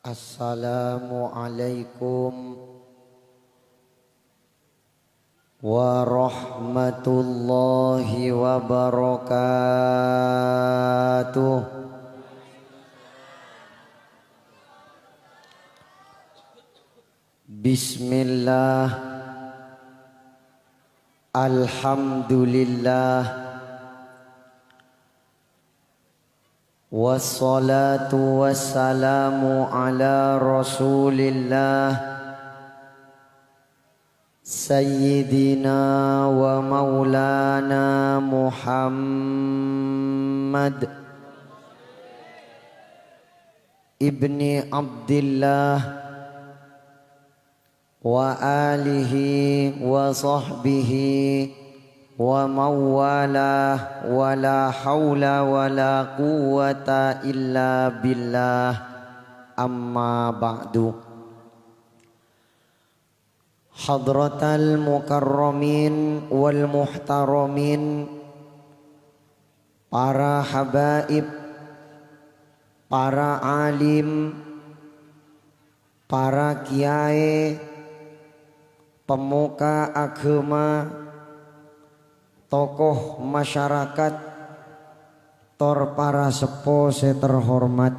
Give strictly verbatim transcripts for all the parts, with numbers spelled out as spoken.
Assalamualaikum warahmatullahi wabarakatuh. Bismillah. Alhamdulillah. Wassalatu wassalamu ala Rasulillah, Sayyidina wa Maulana Muhammad ibni Abdillah, wa alihi wa sahbihi wa mawalah, wa la haula wa la quwwata illa billah, amma ba'du. Hadratal mukarramin wal muhtaramin, para habaib, para alim, para kiyaè, pemuka agama, tokoh masyarakat, tor para seppo sè terhormat.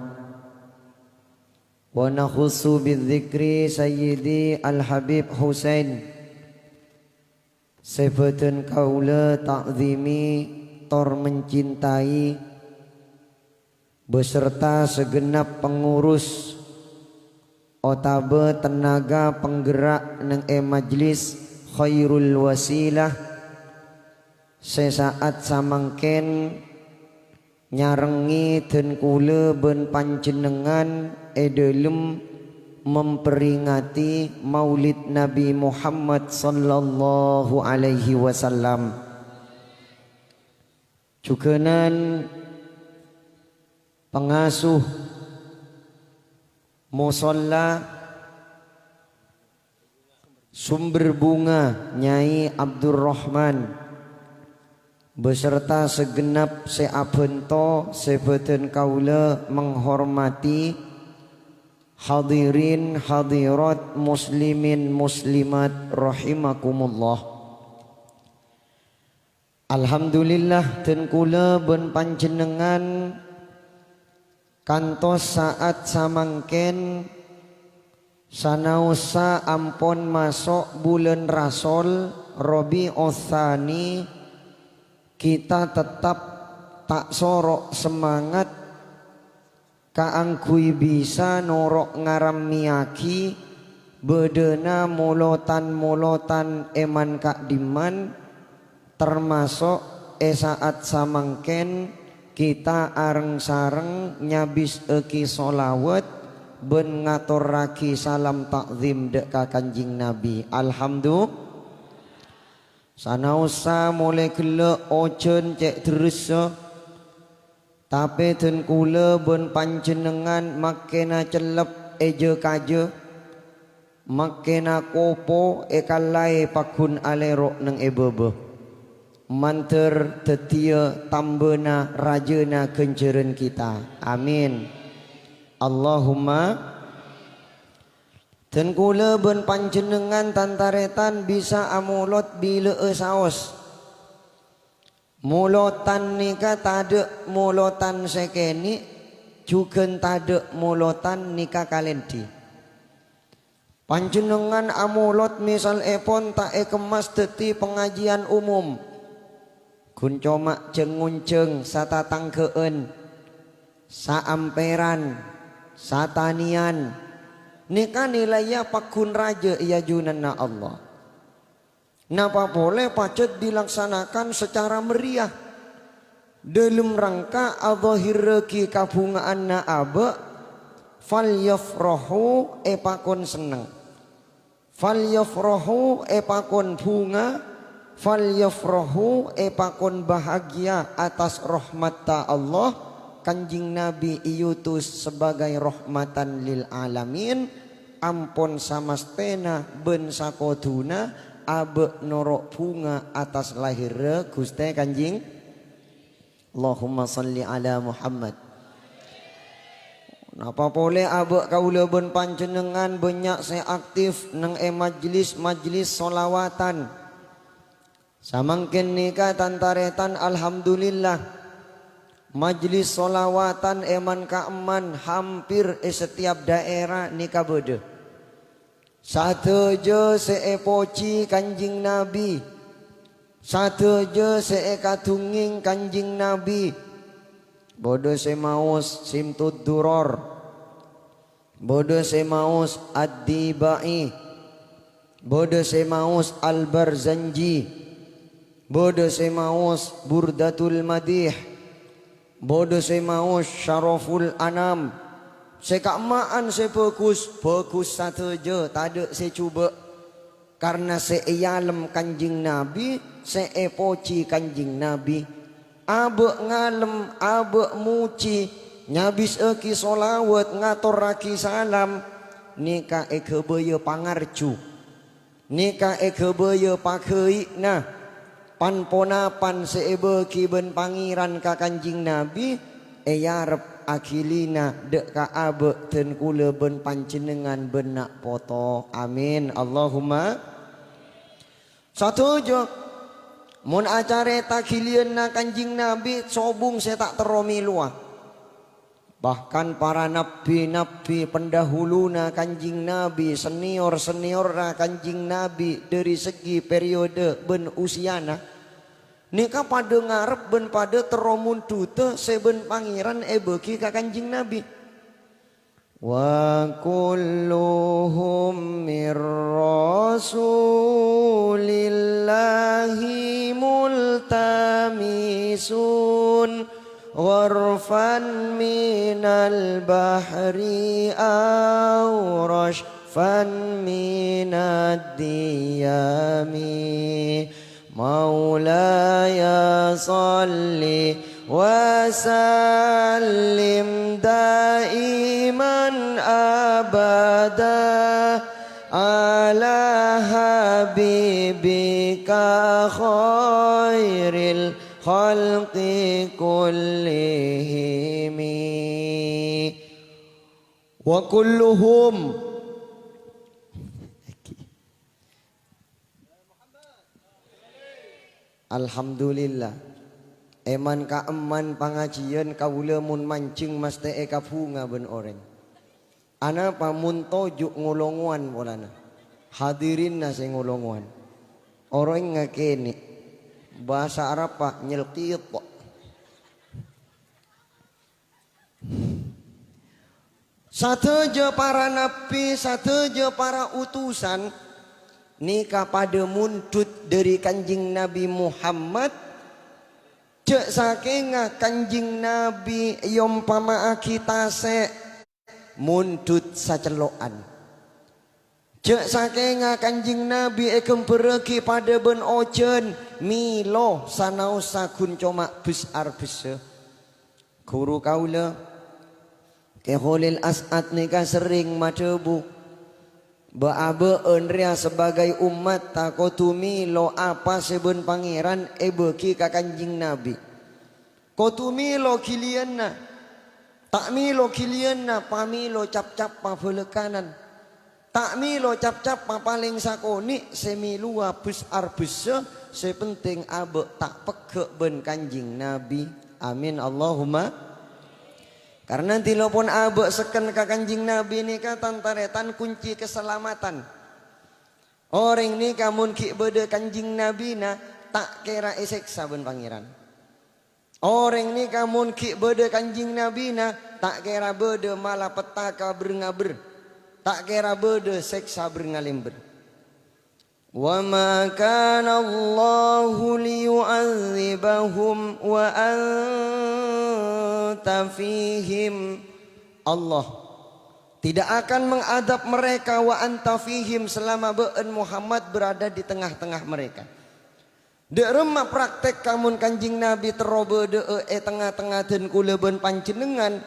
Wa nakhussu bidzikri Sayyidi Al-Habib Husain, sè bâdân kaulâ ta'zimi tor mencintai, beserta segenap pengurus otabâ tenaga penggerak neng è Majlis Khairul Wasilah, sè sa'at samangkèn nyarengngè dân kulâ bân panjhennengngan è dhâlem memperingati Maulid Nabi Muhammad sallallahu alaihi wasallam. Jhughânan pangasuh mosolla Sumber Bunga Nyai Abdurrahman, beserta segenap sè abhânto sè bâdân kaulâ menghormati, hadirin hadirat muslimin muslimat rahimakumullah. Alhamdulillah, dân kulâ bân panjhennengngan kantos sa'at samangkèn, sanaossa ampon maso' bulân Rasol Rabi'utsani, kita tetap ta' soro' semangat kaangghuy bisa noro' ngarammèyaghi bâdâna molotan-molotan è man-ka'dimman, termaso' è sa'at samangkèn kita areng-sareng nyabisaghi sholawat bân ngatorraghi salam ta'zim dâ' ka Kanjeng Nabi. Alhamdu-, sanaossa molaè ghellâ' ojhân cè' ḍerressa, tapè dân kulâ bân panjhennengngan makkèna cellep è jâ-kajâ, makkèna kopo èkallaè pagghun alèro' neng è bâbâ. Mandhâr dhâddhiyâ tambâna rajâna ghânjhârân kita. Amin. Allahumma. Dân kulâ bân panjhennengngan tan-tarètan bisa amolot bilâ'â saos. Molotan nèka taḍâ' molotan sè kènè', jhughân taḍâ' molotan nèka kalèndhi. Panjhennengngan amolot, misalèpon, ta' èkemmas dhâddhi pangajiyân umum. Ghun coma jhâng-ngonjhâng satatangghâ'ân, saampèran, satanèyan. Nèka nilaiya pagghun rajâ è ajunanna Allah. Napa polè pajhât dilaksanakan sacara meriah. Ḍâlem rangka adhâhirraghi kabhungaanna abâ', "Falyafrahu," èpakon senneng. "Falyafrahu," èpakon bhunga. "Falyafrahu," èpakon bahagia atas rahmatta Allah, Kanjeng Nabi èutus sebagai rahmatan lil alamin, ampon samastèna bân sakodhuna abâ' noro' bhunga atas lahèrra Ghustè Kanjeng. Allahumma shalli ala Muhammad. Napa polè abâ' kaulâ bân panjhennengngan bânnya' sè aktif neng è majlis-majlis sholawatan. Samangkèn nèka tan-tarètan, alhamdulillah, majlis sholawatan è man-ka'emman hampir è setiap daerah nèka bâdâ. Sadhâjâ sè èpojhi Kanjeng Nabi, sadhâjâ sè èkadhungngèng Kanjeng Nabi, bâdâ sè maos Simtud Duror, bâdâ sè maos Ad-Dibai, bâdâ sè maos Al-Barzanji, bâdâ sè maos Burdatul Madih, bâdâ sè maos Syaraful Anam. Sè ka'emma'an sè bhâghus, bhâghus sadhâjâ, tadâ' sè jhubâ'. Karna sè èyalem Kanjeng Nabi, sè èpojhi Kanjeng Nabi. Abâ' ngalem, abâ' mojhi, nyabisaghi sholawat, ngatorraghi salam, nèka èghâbâyâ pangarju. Nèka èghâbâyâ paghâi'na, pan-ponapan sè èbâghi bân Pangèran ka Kanjeng Nabi, èarep aghilina dâ' ka abâ' dân kulâ bân panjhennengngan bân na' poto. Amin. Allahumma. Sadhâjâ, mon acarèta ghiliyânna Kanjeng Nabi, sobung sè ta' terro mèlowa. Bahkan para nabbhi-nabbhi pendahuluna Kanjeng Nabi, senior-seniorra Kanjeng Nabi dhâri segi periode bân usiana, nèka padâ ngarep bân padâ terro mondhudhâ sè bân Pangèran èbâghi ka Kanjeng Nabi. Wa kulluhum mir Rasulillahi multamisun. Gharfan minal bahri aw rasyfan minad diyami. Maulaya salli wa sallim daiman abada ala habibika khairil khalqi kullihimi. Wa kulluhum. Alhamdulillah. È man-ka'emman pangajiyân kaulâ mon manjheng masthè èkabhunga bân orèng. Anapa mon toju' ngolongowan polana? Hadirinna sè ngolongowan. Orèng ngakènè. Bhâsa Arabbhâ nyelkit. Sadhâjâ para nabbhi, sadhâjâ para utusan, nèka padâ mondhut dhâri Kanjeng Nabi Muhammad, jhâ' sakènga Kanjeng Nabi èompama'aghi tasè', mondhut sacello'an. Jhâ' sakènga Kanjeng Nabi èghâmbhârrâghi padâ bân ojhân, mèlo sanaossa ghun coma bes-arbessa. Ghuru kaulâ, Kè Kholil As'ad nèka serrèng madhâbu, "Bâ'-abâ'ân rèya sabâgâi ommatta kodhu mèlo apa sè bân Pangèran èbâghi ka Kanjeng Nabi. Kodhu mèlo ghiliyânna, ta' mèlo ghiliyânna, pamèlo cap-cappa bhâlâkkanan." Ta' mèlo cap-cappa palèng sakonè', sè mèlowa bes-arbessa, sè pentèng abâ' ta' pegghâ' bân Kanjeng Nabi. Amin, Allahumma. Karna dhilâ pon abâ' sekken ka Kanjeng Nabi nèka tan-tarètan kunci kasalameddhân. Orèng nèka mon ghi' bâdâ Kanjeng Nabina, ta' kèra èsèksa bân Pangèran. Orèng nèka mon ghi' bâdâ Kanjeng Nabina, ta' kèra bâdâ malapetaka bher-ngabher, ta' kèra bâdâ sèksa bher-ngalèmbher. "Wa ma kana Allahu liyu'adzibahum wa anta fihim." Allah tidak akan mengadab mereka wa anta fihim, selama bâ'ân Muhammad berada di tengah-tengah mereka. Dâ' remma praktekka mon Kanjeng Nabi terro bâdâ'â è tengnga-tengnga dân kaulâ bân panjhennengngan?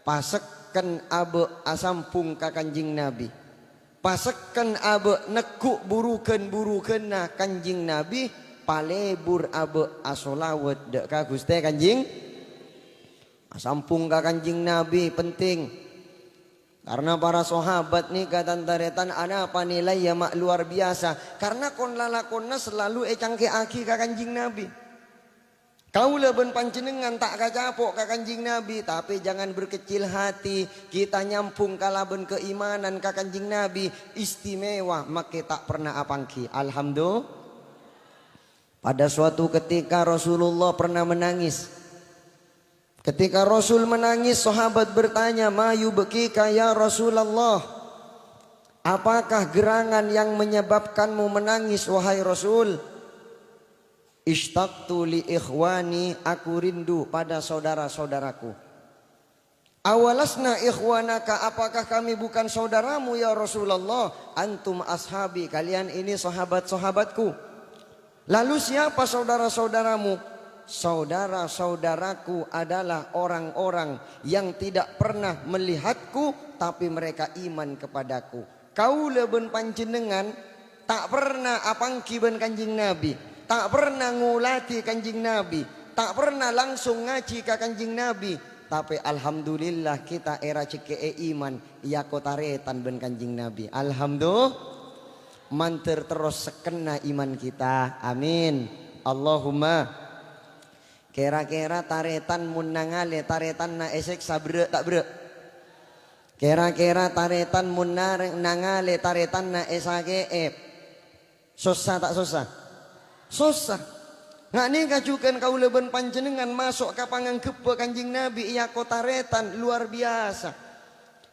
Pasekken abâ' asambhung ka Kanjeng Nabi. Pasekken abâ' neggu' bhurugân-bhurugânna Kanjeng Nabi, palebur abâ' asolawat dâ' ka Ghustè Kanjeng. Asambhung ka Kanjeng Nabi penting. Karna para sahabat nèka, tan-tarètan, anapa nilaiya ma' lowar biyasa? Karna kon-lalakonna salalu ècangkè'aghi ka Kanjeng Nabi. Kaulâ bân panjhennengngan ta' kacapo' ka Kanjeng Nabi, tapè jangan berkecil hati. Kita nyambhung kalabân kaimanan ka Kanjeng Nabi, istimewa, makè ta' perna apanggi. Alhamdulillah. Pada suatu ketika Rasulullah pernah menangis. Ketika Rasul menangis, sahabat bertanya, "Ma yubkika ya Rasulullah? Apakah gerangan yang menyebabkanmu menangis, wahai Rasul?" "Ishtaqtu li ikhwani, aku rindu pada saudara-saudaraku." "Awalasna ikhwanaka, apakah kami bukan saudaramu, ya Rasulullah?" "Antum ashabi, kalian ini sahabat-sahabatku." "Lalu siapa saudara-saudaramu?" "Saudara-saudaraku adalah orang-orang yang tidak pernah melihatku, tapi mereka iman kepadaku." Kaulâ bân panjhennengngan ta' perna apanggi bân Kanjeng Nabi, ta' perna ngolatè Kanjeng Nabi, ta' perna langsung ngajhi ka Kanjeng Nabi, tapè alhamdulillah kita èrajhekkè'è iman, èako tarètan bân Kanjeng Nabi. Alhamdulillah. Mandhâr terros sekkenna iman kita. Amin. Allahumma. Kèra-kèra tarètan mon nangalè tarètanna èsèksa, berrâ' ta' berrâ'? Kèra-kèra tarètan mon narè-, nangalè tarètanna èsakè'è, sossa ta' sossa? Sossa. Nga' nèka jhughân kaulâ bân panjhennengngan maso' ka panganggebbhâ Kanjeng Nabi èako tarètan lowar biyasa.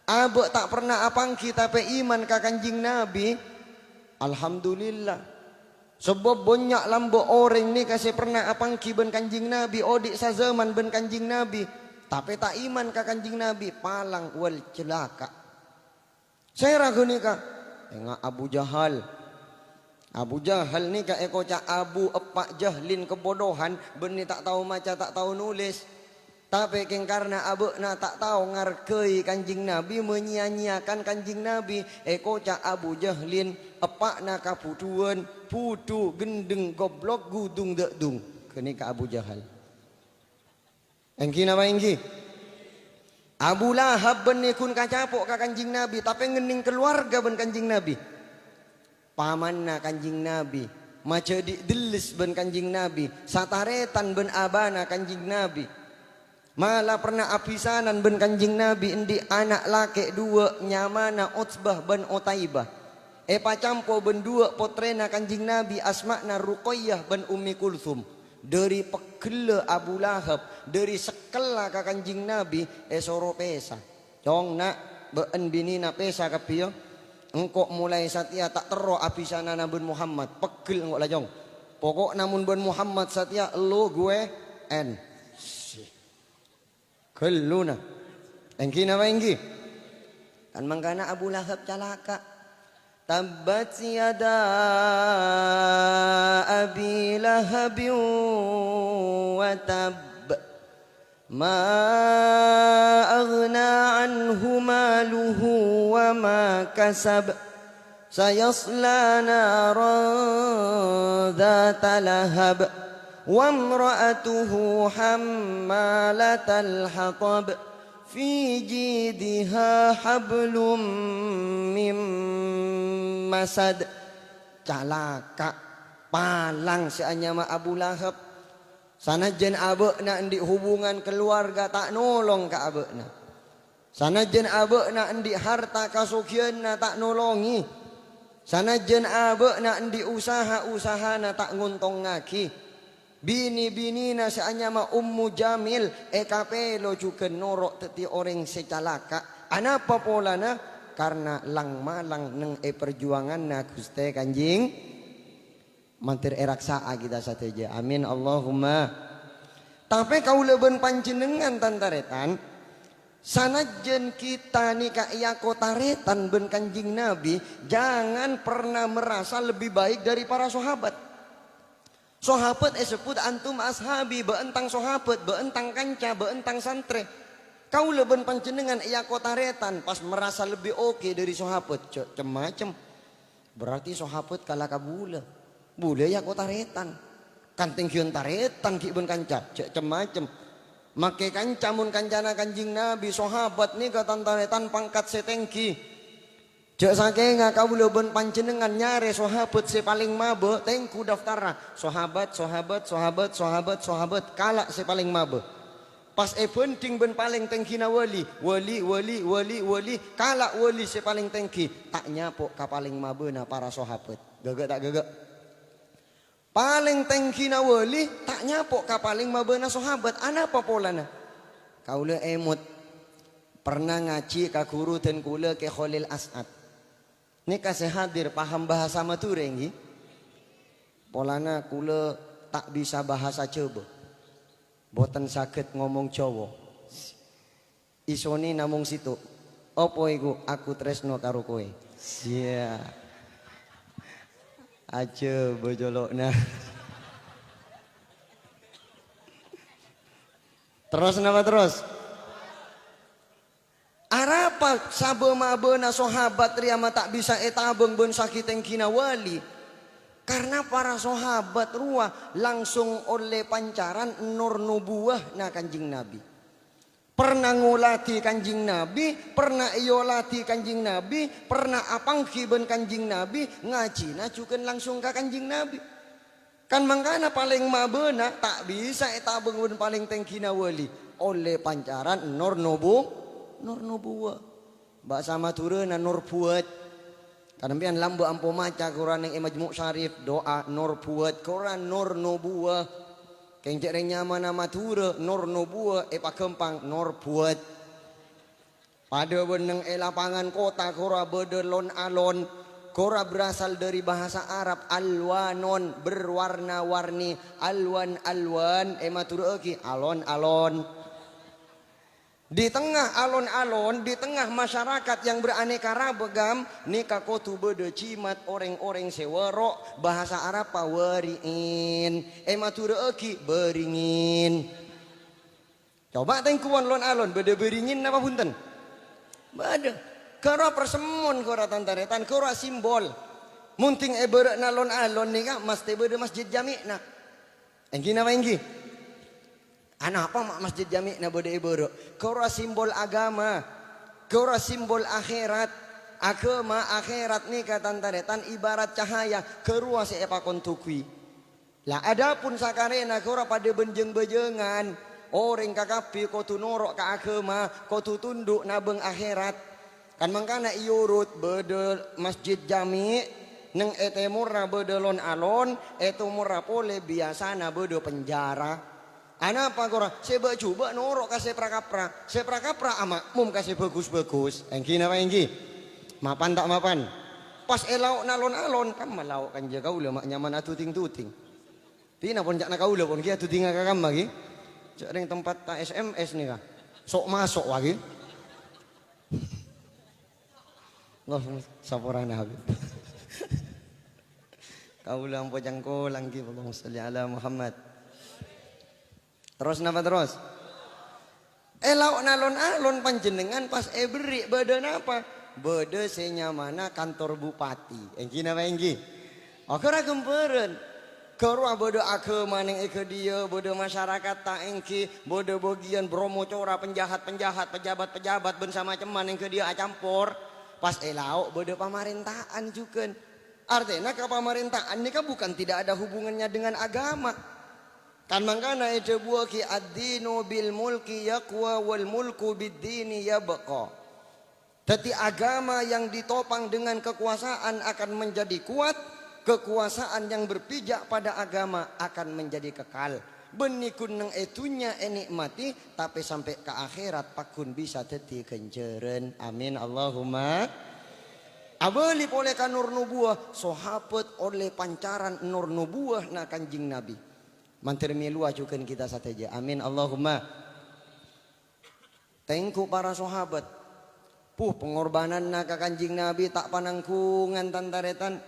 Abâ' ta' perna apanggi tapè iman ka Kanjeng Nabi. Alhamdulillah. Sabâb bânnya' lambâ' orèng nèka sè perna apanggi bân Kanjeng Nabi, odi' sajhâman bân Kanjeng Nabi, tapè ta' iman ka Kanjeng Nabi, palang wal celaka. Sèra ghânèka? Enga' Abu Jahal. Abu Jahal nèka èkoca' Abu Eppa' Jahlin, kebodohan, bânnè ta' tao maca, ta' tao nolès. Tapè kèng karna abâ'na ta' tao ngargai Kanjeng Nabi, menya-nyeakan Kanjeng Nabi, èkoca' Abu Jahlin, eppa'na kabhudhuwân, budhu, ghendheng, goblok, ghudung, dâ'dung. Ghânèka Abu Jahal. Èngghi napa èngghi? Abu Lahab bânnè ghun kacapo' ka Kanjeng Nabi, tapè ngennèng kalowarga bân Kanjeng Nabi. Pamanna Kanjeng Nabi, majhâdi' dellès bân Kanjeng Nabi, satarètan bân abana Kanjeng Nabi. Mala perna abhisanan bân Kanjeng Nabi andi' ana' lakè' duwâ' nyamana Utsbah bân Utaibah. Èpacampo bân duwâ' pottrèna Kanjeng Nabi asma'na Ruqayyah bân Ummi Kultsum. Dhâri peggella Abu Lahab, dhâri sekkella ka Kanjeng Nabi, èsoro pèsa. "Cong, na', bâ'en binèna pèsa kabbhi, yâ. Engko' molaè satèya ta' terro abhisanana bân Muhammad. Peggel engko' la, Cong. Poko'na mon bân Muhammad satèya, ello ghulâ en." Ghelluna. Èngghi napa èngghi? Kan mangkana Abu Lahab calaka'. Tabbat yada abi lahabin wa tabb. Ma aghna anhu maluhu wa ma kasab. Sayasla naran dzata lahab. Wa imra'atuhu hammalatal hatab. Fi jidiha hablum mim masad. Calaka', palang sè anyama Abu Lahab. Sanajjân abâ'na andi' hubungan kalowarga, ta' nolong ka abâ'na. Sanajjân abâ'na andi' harta kasoghiyanna, ta' nolongè. Sanajjân abâ'na andi' usaha-usahana, ta' ngontongngaghi. Binè-binèna sè anyama Ummu Jamil èkapèlo jhughân noro' dhâddhi orèng sè calaka'. Anapa polana? Karna lang-malang neng è parjuwanganna Ghustè Kanjeng. Mandhâr èraksa'a kita sadhâjâ. Amin, Allahumma. Tapè kaulâ bân panjhennengngan, tan-tarètan, sanajjân kita nèka èako tarètan bân Kanjeng Nabi, jangan pernah merasa lebih baik dari para sahabat. Sahabat èsebbhut, "Antum ashabi," bâ'en tang sahabat, bâ'en tang kanca, bâ'en tang santrè. Kaulâ bân panjhennengngan èako tarètan, pas merasa lebih oke dhâri sahabat. Jhâ' cem-macem. Berarti sahabat kala kaulâ. Bulâ èako tarètan. Kan tèngghiyân tarètan ghi' bân kanca, jhâ' cem-macem. Make kanca mon kancana Kanjeng Nabi, sahabat nèka tan-tarètan pangkat sè tèngghi. Jhâ' sakènga kaulâ bân panjhennengngan nyarè sahabat sè palèng mabâ, tèngghu daftarra. Sahabat, sahabat, sahabat, sahabat, sahabat, kala' sè palèng mabâ. Pas èbhânḍhing bân palèng tèngghina wali, wali, wali, wali, wali, kala' wali sè palèng tèngghi, ta' nyapo' ka palèng mabâna para sahabat. Ghâghâ' ta' ghâghâ'? Palèng tèngghina wali ta' nyapo' ka palèng mabâna sahabat. Anapa polana? Kaulâ èmot, perna ngajhi ka ghuru dân kulâ Kè Kholil As'ad. Nèka sè hadir paham bahasa Madhurâ, èngghi? Polana kulâ ta' bisa bahasa Jhâbâ. Bhunten saghet ngomong Jhâbâ. Isonè namong sèttong. Apa iku? Aku trèsno karo kowe. Sia. Ajhâbâ colo'na. Terros napa terros? Arapa sabâ-mabâna sahabat rèya ma' ta' bisa ètabâng bân sakèng tèngghina wali? Karna para sahabat rowa langsung ollè pancaran nur nubuwahna Kanjeng Nabi. Perna ngoladhi Kanjeng Nabi, perna èoladhi Kanjeng Nabi, perna apangghi bân Kanjeng Nabi, ngajhina jhughân langsung ka Kanjeng Nabi. Kan mangkana palèng mabâna ta' bisa ètabâng bân palèng tèngghina wali, ollè pancaran nur nubu-, nur nubuwah. Bhâsa Madhurâna nur buwât. Kan sampèyan lambâ' ampo maca Qur'an neng è Majmu' Syarif, do'a nur buwât, Qur'an nur nubuwah. Kèng cè' rèng nyamana Madhurâ, nur nubuwah èpaghâmpang nur buwât. Padâ bân neng è lapangan kota ghârowa bâdâ lon-alon, ghârowa berasal dâri bhâsa Arab alwanon, berwarna-warni, alwan-alwan, èmadhurâ'aghi alon-alon. Di tengah alon-alon, di tengah masyarakat yang beraneka ragam, nèka kodhu bâdâ jimat orèng-orèng sè waro', bhâsa Arabbhâ wari'in, èmadhurâ'aghi bâringin. Coba tèngghuwân lon-alon, bâdâ bâringin napa bhunten? Bâdâ. Ghârowa persemmon, ghârowa tan-tarètan, ghârowa simbol. Mon dhing è bârâ'na lon-alon nèka mastè bâdâ masjid jami'na. Èngghi napa èngghi? Anapa ma' masjid jami'na bâdâ è bârâ'? Ghârowa simbol agama. Ghârowa simbol akhèrat. Agama akhèrat nèka tan-tarètan ibarat cahaya, ghârowa sè èpakon dhughuwi. La, adapun sakarèna ghârowa padâ bân jâng-bâjângan, orèng kakabbhi kodhu noro' ka agama, kodhu tundhu' nabâng akhèrat. Kan mangkana è Urut bâdâ masjid jami', neng è tèmorra bâdâ lon-alon, è tèmorra polè biyasana bâdâ penjara. Anapa ghârowa? Sè bâ'-jhubâ' noro' ka sè pra-kapra, sè pra-kapra ama'mom ka sè bhâghus-bhâghus. Èngghi napa èngghi? Mapan ta' mapan? Pas è lao'na lon-alon, kamma lao' kanja kaulâ ma' nyaman adhuting-dhuting. Dina pon ca'na kaulâ pon ghi' adhutingnga ka kamma ghi. Jhâ' rèng tempatta S M S nèka. Sok-masok wa ghi. Allah, saporana Habib. Kaulâ ampo cangkolang ghi, Allahumma sholli ala Muhammad. Terros napa terros? È lao'na lon-alon panjhennengngan pas èberri' bâdâ napa? Bâdâ sè nyamana kantor bupati. Èngghi napa èngghi? Oghâ ra ghâmbhârân. Ghârowa bâdâ agama neng è ghâdhiyâ, bâdâ masyarakat ta' èngghi, bâdâ bâgiyân bromo cora penjahat-penjahat, pejabat-pejabat bân samacemma neng ghâdhiyâ acampor. Pas è lao' bâdâ pamarènta'an jhughân. Artèna kapamarènta'an nèka bukan tidak ada hubungannya dengan agama. Kan mangkana èdhâbuwâghi, "Ad-dinu bil mulki yaqwa wal mulku bid dini yabqa." Dhâddhi, agama yang ditopang dengan kekuasaan akan menjadi kuat, kekuasaan yang berpijak pada agama akan menjadi kekal. Bânnè ghun neng è dhunnya ènikmati, tapè sampè' ka akhèrat pagghun bisa dhâddhi ghânjhârân. Amin, Allahumma. Abâli polè ka nur nubuwah, sahabat ollè pancaran nur nubuwahna Kanjeng Nabi. Mandhâr mèlowa jhughân kita sadhâjâ. Amin, Allahumma. Tèngghu para sahabat. Puh, pangorbhânanna ka Kanjeng Nabi ta' panangghungan, tan-tarètan.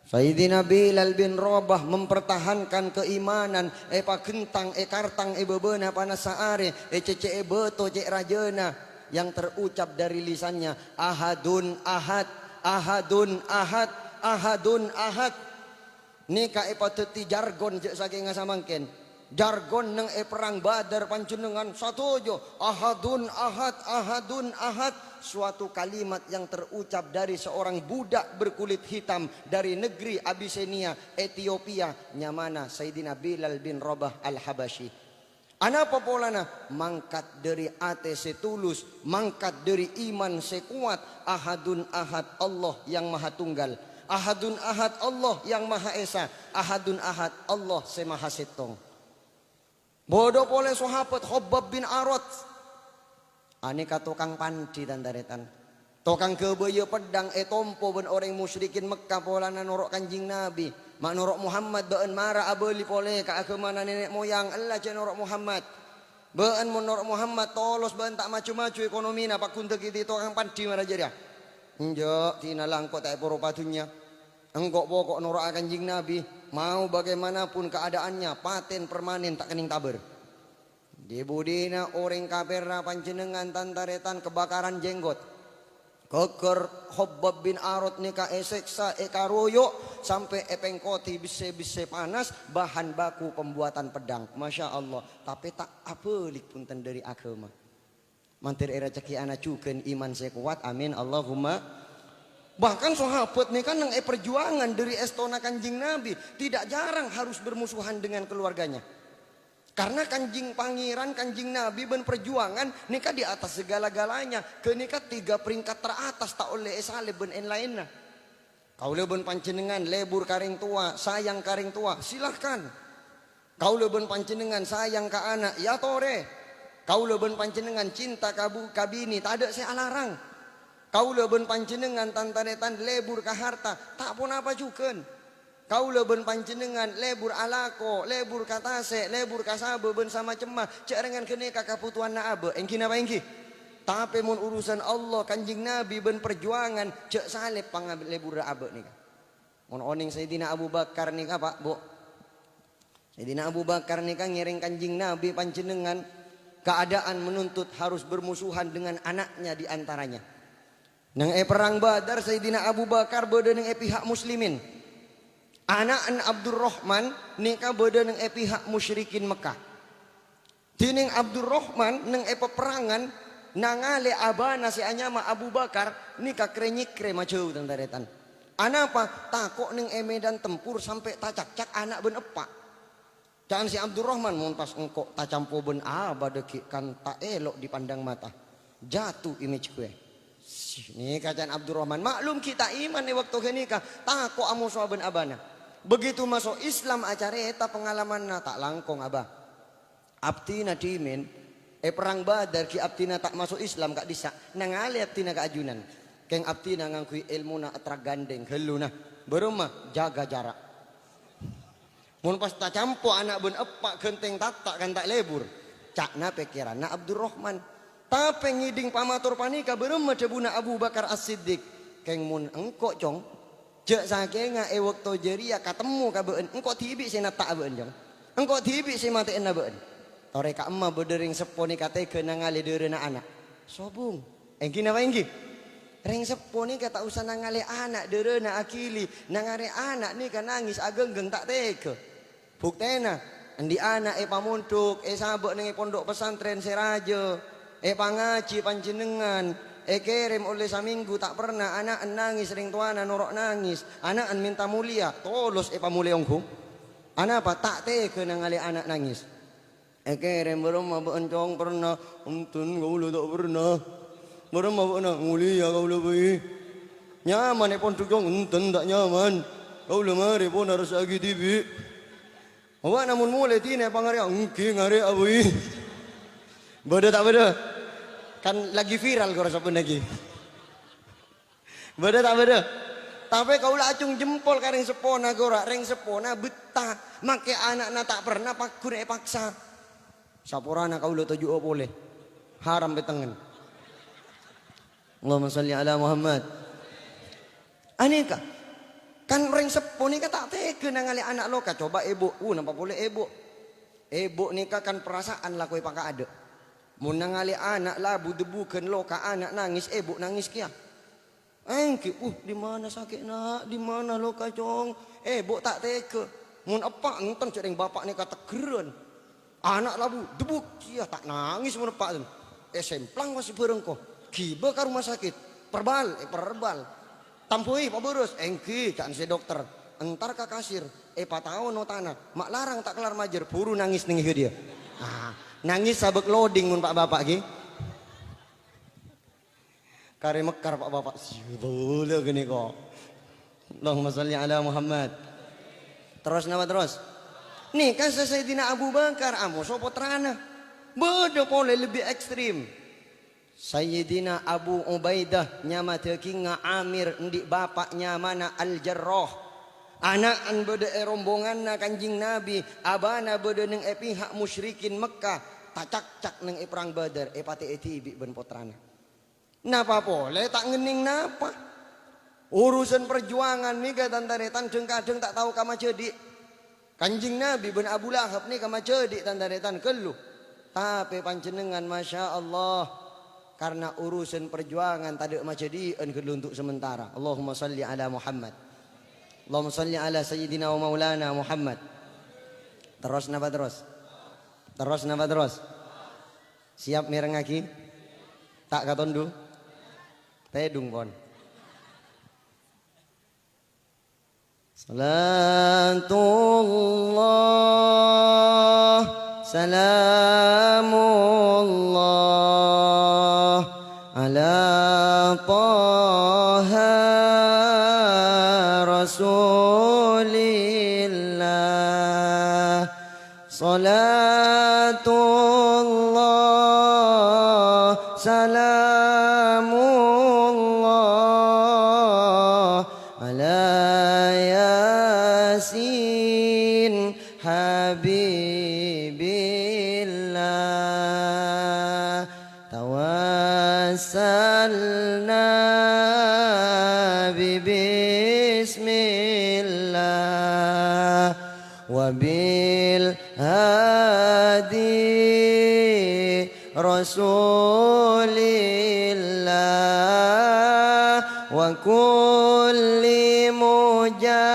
Sayyidina Bilal bin Rabah mempertahankan keimanan, èpaghentang, èkartang è bâbâna panassa arè, ècècè'è bâto cè' rajâna, yang terucap dari lisannya, "Ahadun ahad, ahadun ahad, ahadun ahad." Nèka èpadhâddhi jargon jhâ' sakènga samangkèn. Jargon neng è Perrang Badar panjhennengngan sadhâjâ, "Ahadun ahad, ahadun ahad." Suatu kalimat yang terucap dari seorang budak berkulit hitam dari negeri Abisinia, Etiopia, nyamana Sayyidina Bilal bin Rabah Al-Habasyi. Anapa polana? Mangkat dhâri atè sè tulus, mangkat dhâri iman sè kowat, "Ahadun ahad, Allah yang Maha Tunggal. Ahadun ahad, Allah yang Maha Esa. Ahadun ahad, Allah sè Maha Sèttong." Bâdâ polè sahabat Khabbab bin Arad. Anèka tokang pandhi, tan-tarètan. Tokang ghâbâyâ peddhâng ètompo bân orèng musyrikin Mekkah polana noro' Kanjeng Nabi. Ma' noro' Muhammad bâ'ân mara abâli polè ka aghâmana nènè' moyang, ella jhâ' noro' Muhammad. Bâ'ân mon noro' Muhammad, tolos bâ'ân ta' maju-maju ekonomina, paggun dhâggi' tokang pandhi mara jârèya. Enjâ', dinala engko' ta' èporopa dhunnya. Engko' pokok noro'a Kanjeng Nabi, mau bagaimanapun keadaannya, paten permanen ta' kennèng tabâr. Dhi-budhina orèng kapèrra panjhennengngan tan-tarètan kabhâkaran jenggot. Ghâgghâr Khabbab bin Arad nèka èsèksa, èkaroyok, sampè' èpèngkodi bessè-bessè panas, bahan baku pembuatan pedang. Masya Allah. Tapè ta' abâli ponten dhâri aghâma. Mandhâr èrajhekkè'ana jhughân iman sè kowat. Amin. Allahumma. Bahkan sahabat nèka neng è parjuwangan dhâri èstona Kanjeng Nabi, tidak jarang harus bermusuhan dengan keluarganya. Karena Kanjeng Pangèran, Kanjeng Nabi bân parjuwangan nèka di atas segala-galanya. Ghânèka tiga peringkat teratas ta' ollè èsalèb bân en-laènna. Kaulâ bân panjhennengngan lebur ka rèng towa, sayang ka rèng towa, silahkan. Kaulâ bân panjhennengngan sayang ka ana', ya torè. Kaulâ bân panjhennengngan cinta ka bu-, ka binè, tadâ' sè alarang. Kaulâ bân panjhennengngan tan-tarètan lebur ka harta, ta' ponapa jhughân. Kaulâ bân panjhennengngan lebur alako, lebur ka tasè', lebur ka sabâ bân samacemma, jhâ' rèngan ghânèka kabhutowanna abâ', èngghi napa èngghi? Tapè mon urusan Allah, Kanjeng Nabi bân parjuwangan, jhâ' salèb pangaleburra abâ' nèka. Mon onèng Sayyidina Abu Bakar nèka, Pak, Bu. Sayyidina Abu Bakar nèka ngèrèng Kanjeng Nabi panjhennengngan, keadaan menuntut harus bermusuhan dengan anaknya di antaranya. Neng è Perrang Badar, Sayyidina Abu Bakar bâdâ neng è pihak muslimin. Ana'na Abdurrahman nèka bâdâ neng è pihak musyrikin Mekkah. Dhinèng Abdurrahman neng è paperrangan nangalè abâna sè anyama Abu Bakar nèka krè-nyèkrè majâu, tan-tarètan. Anapa? Tako' neng è medan tempur sampè' tacakcak ana' bân eppa'. Ca'na sè Abdurrahman, "Mon pas engko' tacampo bân abâ dhâggi' kan ta' èlo' dipandang mata. Jatuh image gue." Sih, nèka ca'na Abdurrahman. Maklum ghi' ta' iman è bâkto ghânèka, tako' amosowa bân abâna. Begitu maso' Islam acarèta pangalamanna, "Ta' langkong, Abah. Abdhina dhimèn, è Perrang Badar ghi' abdhina ta' maso' Islam ka'dhissa', nangalè abdhina ka ajunan. Kèng abdhina ngangghuy èlmona attra gandhèng, ghâlluna. Bârâmma? Jaga jarak." Mon pas tacampo ana' bân eppa' ghântèng tatta' kan ta' lebur, ca'na pèkkèranna Abdurrahman. Tapè ngèdhing pamator panèka bârâmma dhâbuna Abu Bakar As-Siddiq, "Kèng mon engko', Cong, jhâ' sakènga è bâkto jârèya katemmo ka bâ'ân, engko' dhibi' sè natta'a bâ'ân, Cong. Engko' dhibi' sè matè'ana bâ'ân." Torè ka'imma bâdâ rèng seppo nèka tèghâ nangalè dârâna ana'. Sobung. Èngghi napa èngghi? Rèng seppo nèka ta' osa nangalè ana' dârâna aghili, nangalè ana' nèka nangès aghânggâng ta' tèghâ. Buktèna, andi' ana' èpamondhuk, èsabâ' neng è pondhuk pesantren sè rajâ, èpangajhi panjhennengngan, èkèrèm ollè samènggu ta' pernah ana'na nangès rèng towana noro' nangès, ana'na mènta molèya, tolos èpamolè ongghu. Anapa? Ta' tèghâ nangalè ana' nangès. Èkèrèm, "Bârâmma bâ'ân, Cong, pernah?" "Enten, kaulâ ta' pernah." "Bârâmma bâ'na?" "Molèya kaulâ bhâi." "Nyaman è pondhuk, Cong?" "Enten, ta' nyaman. Kaulâ marè pon aressa'aghi dhibi'." "Bâ'na mon molè dinah èpangarè'a?" "Èngghi, ngarè'a bhâi." Bâdâ ta' bâdâ? Kan lagi viral karo sabbhân lagi. Bâdâ ta' bâdâ? Tapè kaulâ acung jempol ka rèng seppona ghârâ, rèng seppona bettah, makè ana'na ta' pernah pagghun èpaksa. Saporana kaulâ toju'â polè. Haram pètengngen. Allahumma shalli ala Muhammad. Anèka. Kan rèng seppo nèka ta' tèghâ nangalè ana' loka. Coba èbhu, uh, napa polè èbhu. Èbhu nèka kan perasaan la koè paka'adâ'. Mon nangalè ana' labu dhebbhughân loka, ana' nangès, èbhu nangès kèya. Èngghi, "Uh, di mana sakit, Nak? Di mana loka, Cong?" Èbhu ta' tèghâ. Mon eppa' enten jhâ' rèng bapa' nèka teggherrân. Ana' labu, debuk, iyâ, ta' nangès mon eppa'. Èsemplang pas bârâng ko. Ghibâ ka rumah sakit. Perbal, èperbal. Tambhâi, pabârâs. Èngghi, ca'na sè dokter. Entar ka kasir. Èpataon otana. Ma' larang ta' kellar majâr. Buru nangès neng ghâdhiyâ. Ah, nangès sabâk loading mon pa'-bapa' ghi. Karè mekkar, pa'-bapa'. Sibula ghânèka. Allahumma shalli ala Muhammad. Terros napa terros? Nèka sè Sayyidina Abu Bakar amoso pottrana. Bâdâ polè lebbi ekstrem. Sayyidina Abu Ubaidah nyama dâggingnga Amir, andi' bapa' nyamana Al-Jarrah. Ana'en bâdâ è rombonganna Kanjeng Nabi, abana bâdâ neng è pihak musyrikin Mekkah, tacakcak neng è Perang Badar, èpatè'è dhibi' bân pottrana. Napa polè ta' ngennèng napa? Urusan parjuwangan nèka, tan-tarètan, dhâng-kadhâng ta' tao ka majâdi'. Kanjeng Nabi bân Abu Lahab nèka majâdi', tan-tarètan, ghâllu. Tapè panjhennengngan, masya Allah, karna urusan parjuwangan tadâ' majâdi'ân ghâllu untuk sementara. Allahumma shalli ala Muhammad. Allahumma shalli ala Sayyidina wa Maulana Muhammad. Terros napa terros? Terros napa terros? Siap mèrengngaghi? Ta' katondu? Tèdung, pon. Salatullah, salamullah, ala Taha Rasulillah. Salatullah, salamullah, ala Yasin Habibillah. Tawassalna bi bismillah wa bil hadi Rasulillah wa kulli mujahidin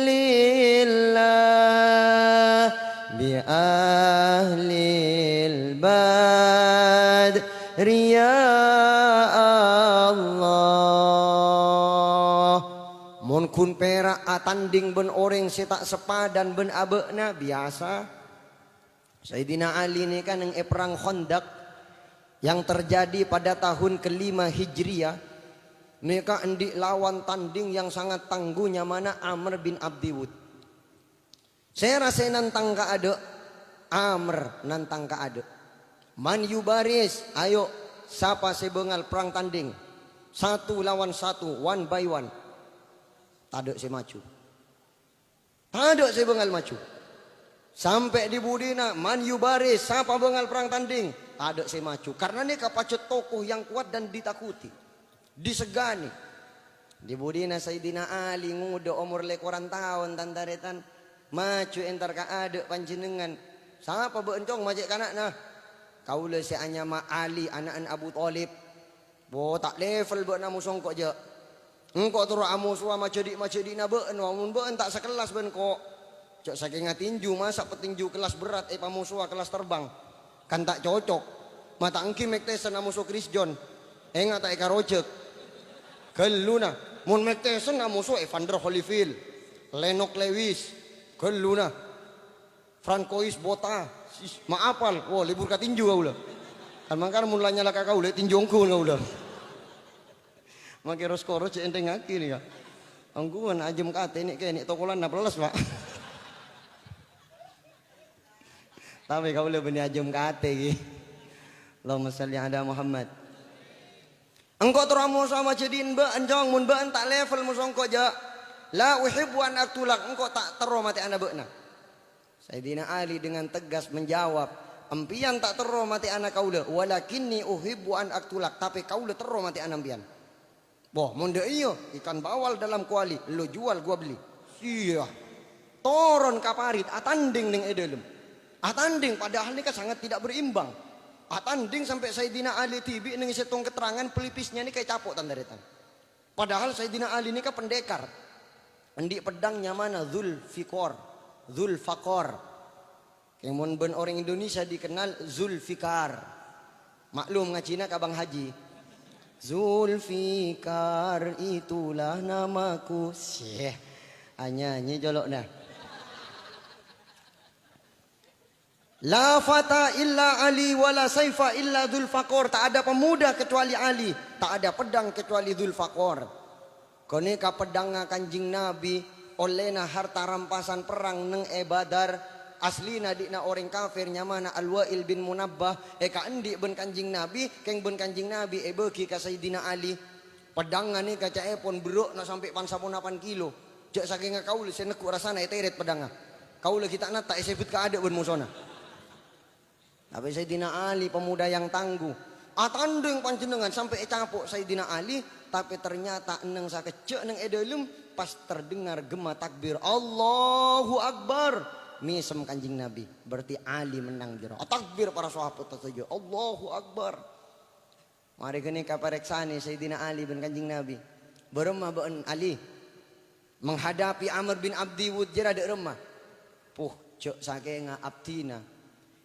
lillah bi ahlil badri ya Allah. Mon ghun pèra' atandhing bân orèng sè ta' sapadhân bân abâ'na, biyasa. Sayyidina Ali nèka neng è Perang Khandaq yang terjadi pada tahun kelima Hijriyah, nèka andi' lawan tandhing yang sangat tangguh nyamana Amr bin Abdi Wud. Sèra sè nantang kaadâ'? Amr nantang kaadâ'. Man yubaris, ayo, sapa sè bângal perang tandhing? Satu lawan satu, one by one. Tadâ' sè maju. Tadâ' sè bângal maju. Sampè' dhi-budhina, man yubaris, sapa bângal perang tandhing? Tadâ' sè maju. Karna nèka pajhât tokoh yang kuat dan ditakuti. Disegani. Dhi-budhina Sayyidina Ali ngodâ omor lèkoran taon, tan-tarètan. Maju entar kaadâ' panjhennengngan. Sapa bâ'en, Cong, ma' cè' kana'na? Kaulâ sè anyama Ali, ana'en Abu Thalib. Bo, ta' level bâ'na moso engko', jâ'. Engko' terro amosowa majhâdi'-majhâdi'na bâ'en, wa, mon bâ'en ta' sakellas bân engko'. Jâ' sakènga tinju, masa' petinju kelas berat èpamosowa kelas terbang. Kan ta' cocok. Mata' ènggi Mike Tyson amoso Chris John. Enga' ta' èkarojhâk. Ghâlluna. Mon Mike Tyson amoso Evander Holyfield, Lennox Lewis. Ghâlluna. Francois Botha. Sis, ma' apal. Wo, lebur ka tinju kaulâ. Kan mangkana mon la nyala ka kaulâ, tinju ongghu kaulâ. Make ros-koros cè' ènthèngngaghi nèka. Ongghuwân ajâm katè nè' kènè' tokolanna pelles, Pak. Tapè kaulâ bânnè ajâm katè, ghi. Allahumma shalli ala Muhammad. Engko' terro amoso majhâdi'in bâ'en, Cong, mon bâ'en ta' level moso engko', jâ'. La uhibbu an aqtulak, engko' ta' terro matè'ana bâ'na. Sayyidina Ali dengan tegas menjawab, "Empèyan ta' terro matè'ana kaulâ, walakinni uhibbu an aqtulak, tapè kaulâ terro matè'ana empèyan." Wah, mon dâ' iyâ, ikan bawal dalam kuali, lo jual gua beli. Iyâ. Toron ka parit, atandhing neng è dâlem. Atandhing, padahal nèka sangat tidak berimbang. Atandhing sampè' Sayyidina Ali dhibi' neng sèttong keterangan pelipisnya nèka ècapo', tan-tarètan. Padahal Sayyidina Ali nèka pendekar. Andi' peddhâng nyamana Dzulfikar. Zulfaqor. Kèng mon bân orèng Indonesia dikenal Zulfikar. Maklum ngajhina ka Bang Haji. "Zulfikar itulah namaku." Syeh. Anyanyi jolo'na. "La fata illa Ali wa la saifa illa Zulfaqor." Tak ada pemuda kecuali Ali, tak ada pedang kecuali Zulfaqor. Ghânèka peddhângnga Kanjeng Nabi, ollèna harta rampasan perrang neng è Badar. Aslina dhi'na orèng kafir nyamana Al-Wa'il bin Munabbah, èkaandi' bân Kanjeng Nabi, kèng bân Kanjeng Nabi èbâgi ka Sayyidina Ali. Peddhângnga nèka ca'èpon berrâ'na sampè' pan-saponapan kilo. Jhâ' sakènga kaulâ sè neggu' rassana ètèrèt peddhângnga. Kaulâ ghi' ta' natta' èsèbut ka adâ' bân mosona. Tapè Sayyidina Ali, pemuda yang tangguh, atandhing panjhennengngan sampè' ècapo' Sayyidina Ali, tapè ternyata enneng sakejjhâ' neng è dâlem, pas terdengar gemma takbir, "Allahu Akbar!" Mèsem Kanjeng Nabi. Berarti Ali mennang jârèya. Atakbir para sahabat sè toju', "Allahu Akbar!" Marè ghânèka parèksanè Sayyidina Ali bân Kanjeng Nabi. "Bârâmma bâ'en Ali? Menghadapi Amr bin Abdi Wud jârèya dâ' remma?" "Puh, jhâ' sakènga abdhina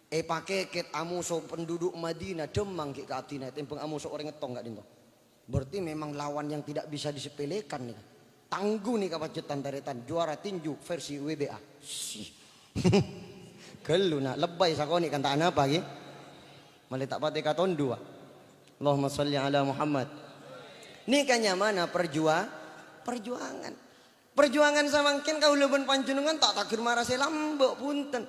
èpakèkèt amoso penduduk Madinah, dhâmmang ghi' ka abdhina ètèmbhâng amoso orèng èttong ka'dinto." Berarti memang lawan yang tidak bisa disepelekan nèka. Tangguh nèka pajhât tan-tarètan, juara tinju versi W B A. Sih. Ghâllu, na', lebbai sakonè' kan ta' anapa, ghi? Malè ta' patè katondu, wa. Allahumma shalli ala Muhammad. Nèka nyamana perjua-, perjuangan. Perjuangan samangkèn kaulâ bân panjhennengngan ta' taghâr mara sè lambâ', bhunten.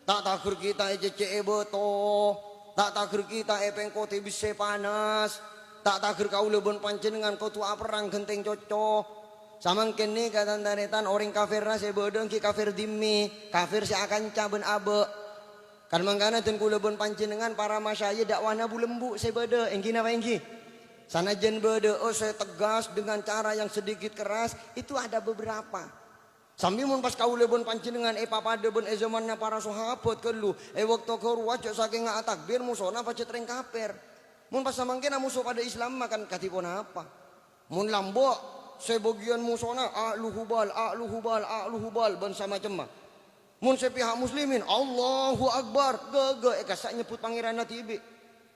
Ta' taghâr kita ècècè'è bâto, ta' taghâr kita èpèngkotè bessè panas, ta' taghâr kaulâ bân panjhennengngan kodhu aperrang ghântèng cocco. Samangkèn nèka tan-tarètan orèng kafèrra sè bâdâ èngghi kafèr dhimmè, kafèr sè akanca bân abâ'. Kan mangkana dân kaulâ bân panjhennengngan para masyayikh da'wana bu-lembu' sè bâdâ, èngghi napa èngghi? Sanajjân bâdâ, oh, sè tegas dengan cara yang sedikit keras, itu ada beberapa. Sambi mon pas kaulâ bân panjhennengngan èpapadâ bân è zamanna para sahabat ghâllu, è bâkto ghâruwa jhâ' sakènga atakbir mosona pajhât rèng kafèr. Mon pas samangkèn amoso padâ Islamma kan kadhi ponapa? Mon lambâ', sè bâgiyân mosona, "A'lu Hubal, a'lu Hubal, a'lu Hubal," bân samacemma. Mon sè pihak muslimin, "Allahu Akbar," ghâghâ èkassa' nyebbhut pangèranna dhibi'.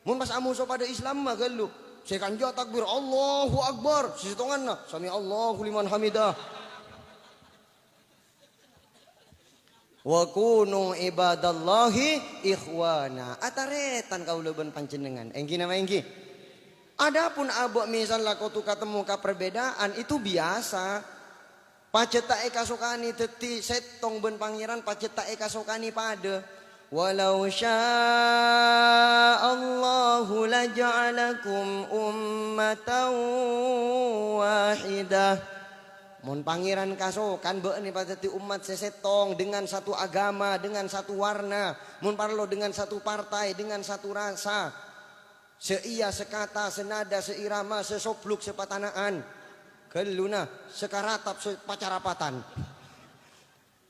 Mon pas amoso padâ Islamma ghâllu, sè kanja takbir, "Allahu Akbar," sè sèttonganna, "Sami'allahu liman hamidah." "Wa kunu ibadallahi ikhwana." Atarètan kaulâ bân panjhennengngan. Èngghi napa èngghi? Adapun abâ' misal la kodhu katemmo ka perbedaan, itu biasa. Pajhât ta' èkasokanè dhâddhi sèttong bân Pangèran, pajhât ta' èkasokanè padâ. "Walau sya'allahu laja'alakum ummatan wahidah." Mon Pangèran kasokan, bâ'na èpadhâddhi ommat sè sèttong, dengan satu agama, dengan satu warna, mon parlo dengan satu partai, dengan satu rasa. Sè iyâ, sè kata, sè nada, sè irama, sè sobluk, sè patana'an. Ghâlluna, sè karatap, sè pacarapatan.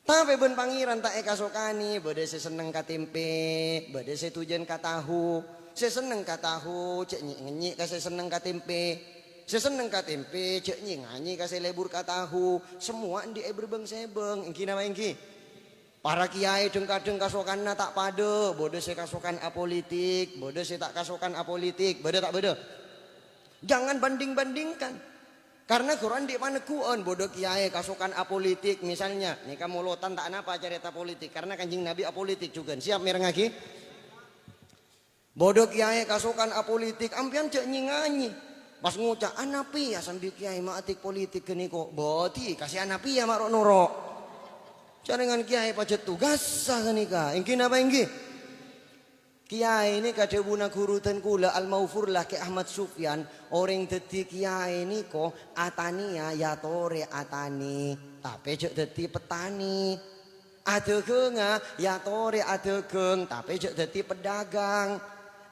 Tapè bân Pangèran ta' èkasokanè, bâdâ sè senneng ka tèmpè, bâdâ sè dhujân ka tahu. Sè senneng ka tahu, jhâ' ngènyi' ka sè senneng ka tèmpè. Sè senneng ka tèmpè, jhâ' ngènyi' ka sè lebur ka tahu. Samoa andi' è bârbâng-sèbâng, èngghi napa èngghi? Para kèyaè dhâng-kadhâng kasokanna ta' padâ, bâdâ sè kasokan apolitik, bâdâ sè ta' kasokan apolitik, bâdâ ta' bâdâ? Jangan banding-bandingkan. Karena ghuru andi' paneggu'ân, bâdâ kèyaè kasokan apolitik, misalnya, nèka molotan ta' napa carèta politik, karena Kanjeng Nabi apolitik jhughân. Siap mèrengngaghi? Bâdâ kèyaè kasokan apolitik, ampèyan jhâ' nyi-nganyi. Pas ngoca', "Anapèya sambi kèyaè ma'atik politik ghânèka?" Bâdhi, kasè anapèya ma' ro'-noro'. Carèngan kèyaè pajhât tugassa ghânèka. Èngghi napa èngghi? Kèyaè nèka dhâbuna ghuru dân kaulâ Al-Maghfurlah Kè Ahmad Sufyan, orèng dhâddhi kèyaè nèka atanèya èyatorè atanè, tapè jhâ' dhâddhi petani. Adhâghângnga èyatorè adhâghâng, tapè jhâ' dhâddhi pedagang.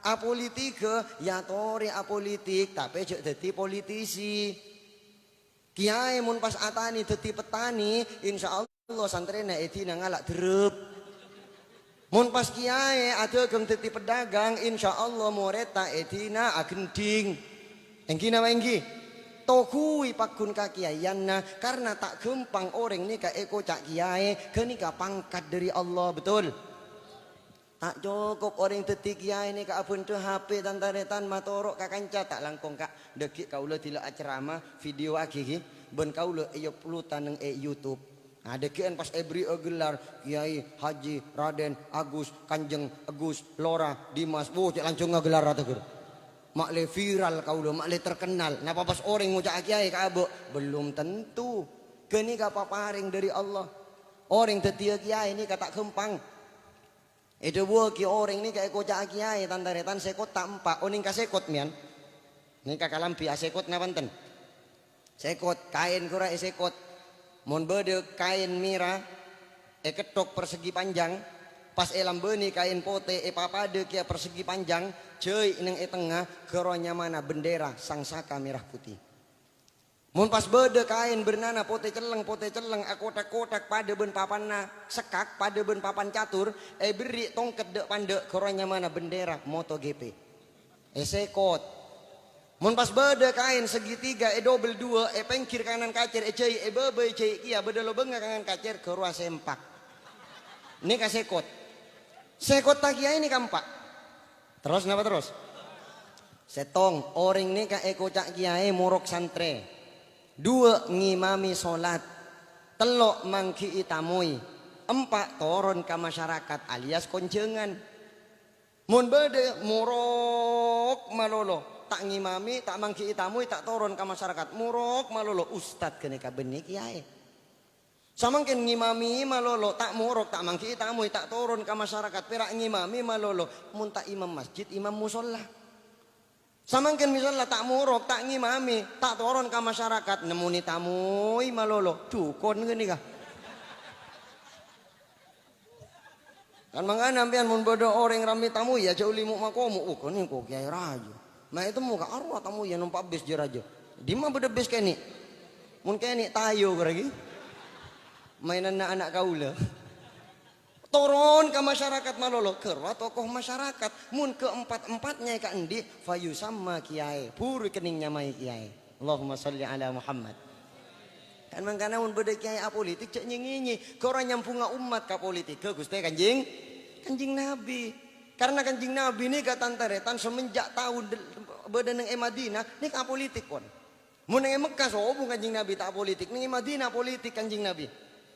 Apolitighâ èyatorè apolitik, tapè jhâ' dhâddhi politisi. Kèyaè mon pas atanè dhâddhi petani, insyaallah santrèna èdina ngala' dherrep. Mon pas kèyaè adhâghâng dhâddhi pedagang, insyaallah morèdda èdina aghendhing. Èngghi napa èngghi? Toghuwi paggun kakiyaèyanna, karna ta' ghâmpang orèng nèka èkoca' kiyaè, ghânèka pangkat dhâri Allah, betul? Ta' cokop orèng dhâddhi kiyaè nèka abhândhâ H P, tan-tarètan, matoro' ka kanca, ta' langkong, Ka', dhâggi' kaulâ dhilâ acerama, videoaghi, ghi, bân kaulâ èupload neng è YouTube. Ah, dhâggi'ân pas èberri'â gelar, Kiai Haji Raden Agus Kanjeng Agus Lora Dimas. Wuh, cè' lanjhângnga gelarra tèghâr. Ma'lè viral kaulâ, ma'lè terkenal. Napa pas orèng ngoca'a kiyaè ka abâ'? Belum tentu. Ghânèka paparèng dhâri Allah. Orèng dhâddhiyâ kiyaè nèka ta' ghâmpang. Èdhâbuwâghi orèng nèka èkoca'a kiyaè, tan-tarètan, sèkot ta' empa', onèng ka sèkot, mèyan. Nèka kalambhi asèkot napa enten? Sèkot, kaèn ghârua èsèkot. Mon bâdâ kaèn mèra, èketthok persegi panjang, pas èlambâni kaèn potè, èpapadâ kèya persegi panjang, jhâi' neng è tengnga, ghârua nyamana bendera sangsaka merah putih. Mon pas bâdâ kaèn bârnana potè celleng, potè celleng, akothak-kothak padâ bân papanna sekkak, padâ bân papan catur, èberri' tongket dâ'-pandâ', ghârua nyamana bendera MotoGP. Èsèkot. Mon pas bâdâ kaèn segitiga èdobel duwâ', èpèngghir kanan kacèr, èjhâi' è bâbâ, èjhâi' kèya bâdâ lobângnga kanan kacèr, ghârua sèmpak. Nèka sèkot. Sèkotta kiyaè nèka empa'. Terros napa terros? Sèttong, orèng nèka èkoca' kiyaè morok santrè. Duwâ', ngimami solat. Tello', mangghi'i tamoy. Empa', toron ka masyarakat alias konjhângan. Mon bâdâ morok malolo, ta' ngimami, ta' mangghi'i tamoy, ta' toron ka masyarakat, morok malolo, ustad ghânèka bânnè kiyaè. Samangkèn ngimami malolo, ta' morok, ta' mangghi'i tamoy, ta' toron ka masyarakat, pèra' ngimami malolo, mon ta' imam masjid, imam mosolla. Samangkèn misalla ta' morok, ta' ngimami, ta' toron ka masyarakat, nemmonè tamoy malolo, dhukon ghânèka. Kan mangkana sampèyan mon bâdâ orèng rammè tamoy, ya jhâ' ollè mo'-makomo', "Oh, ghânèka Kèyaè Rajâ." Ma' ètemmo ka' arowa tamoyya nompa' bis jâ rajâ. Dimma bâdâ bis kènè'? Mon kènè' tayo ghârâ ghi. Mainanna ana' kaulâ. Toron ka masyarakat malolo, ghârowa tokoh masyarakat. Mon keempat-empatnya è ka'endhi', fayusamma kiyaè. Buru èkennèng nyamaè kiyaè. Allahumma shalli ala Muhammad. Kan mangkana mon bâdâ kiyaè apolitik, jhâ' nyè-ngènyè. Ghârowa nyambhungnga ommat ka politik, ghâ Ghustè Kanjeng, Kanjeng Nabi. Karna Kanjeng Nabi nèka tan-tarètan semenjak taon del-, bâdâ neng è Madinah, nèka apolitik pon. Mon neng è Mekkah sobung Kanjeng Nabi ta' apolitik, neng è Madinah politik Kanjeng Nabi.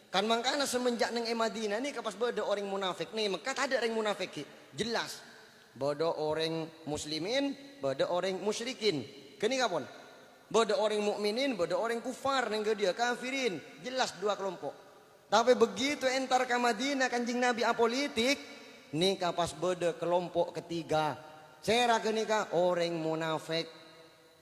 Kan mangkana semenjak neng è Madinah nèka pas bâdâ orèng munafik. Neng è Mekkah tadâ' orèng munafik ghi'. Jelas. Bâdâ orèng muslimin, bâdâ orèng musyrikin. Ghânèka pon. Bâdâ orèng mukminin, bâdâ orèng kufar, neng ghâdhiyâ kafirin. Jelas dua kelompok. Tapè begitu entar ka Madinah Kanjeng Nabi apolitik, nèka pas bâdâ kelompok ketiga. Sèra ghânèka orèng munafik.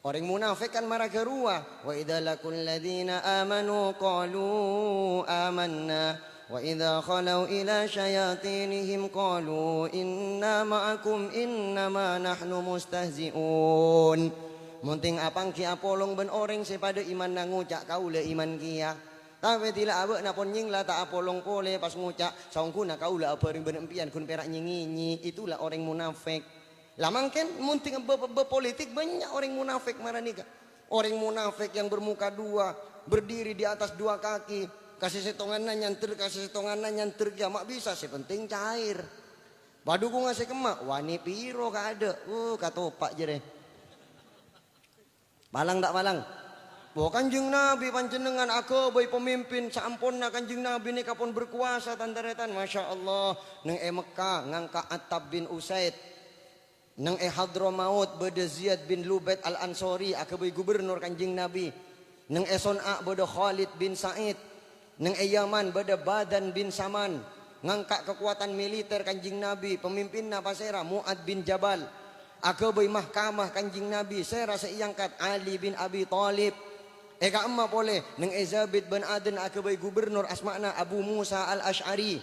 Orèng munafik kan mara ghâruwa, "Wa idza laqul ladzina amanu qalu amanna, wa idza khalau ila syayatinihim qalu inna ma'akum innama nahnu mustahzi'un." Mon tèng apangghi apolong bân orèng sè padâ imanna ngoca', "Kaulâ iman kèya." Tapè dila abâ'na pon nyèngla ta' apolong polè pas ngoca', "Saongghuna kaulâ abhâreng bân empèyan ghun pèra' nyè-ngènyè." Itulah orèng munafik. Lah mangkèn, mon tèng bâ-, bâ-, politik bânnya' orèng munafik mara nèka. Orèng munafik yang bermuka dua, berdiri di atas dua kaki, ka sè sèttonganna nyandher, ka sè sèttonganna nyandher kèya, ma' bisa, sè penting cair. Padhukungnga sè kemma, wanè piro kaadâ', uh, katopa' jârèya. Palang ta' palang? Wah, Kanjeng Nabi panjhennengngan aghâbây pamimpin saamponna Kanjeng Nabi nèka pon berkuasa, tan-tarètan. Masya Allah, neng è Mekkah ngangka' Attab bin Usaid. Neng è Hadramaut bâdâ Ziyad bin Lubaid Al-Ansori aghâbây gubernur Kanjeng Nabi. Neng è Son'a bâdâ Khalid bin Sa'id. Neng è Yaman bâdâ Badan bin Saman, ngangka' kakowadhân militer Kanjeng Nabi, pamimpinna pasèra? Mu'ad bin Jabal. Aghâbây mahkamah Kanjeng Nabi, sèra sè èangkat? Ali bin Abi Thalib. È ka'emma polè, neng è Zabid bin Aden aghâbây gubernur asmana Abu Musa Al-Asy'ari.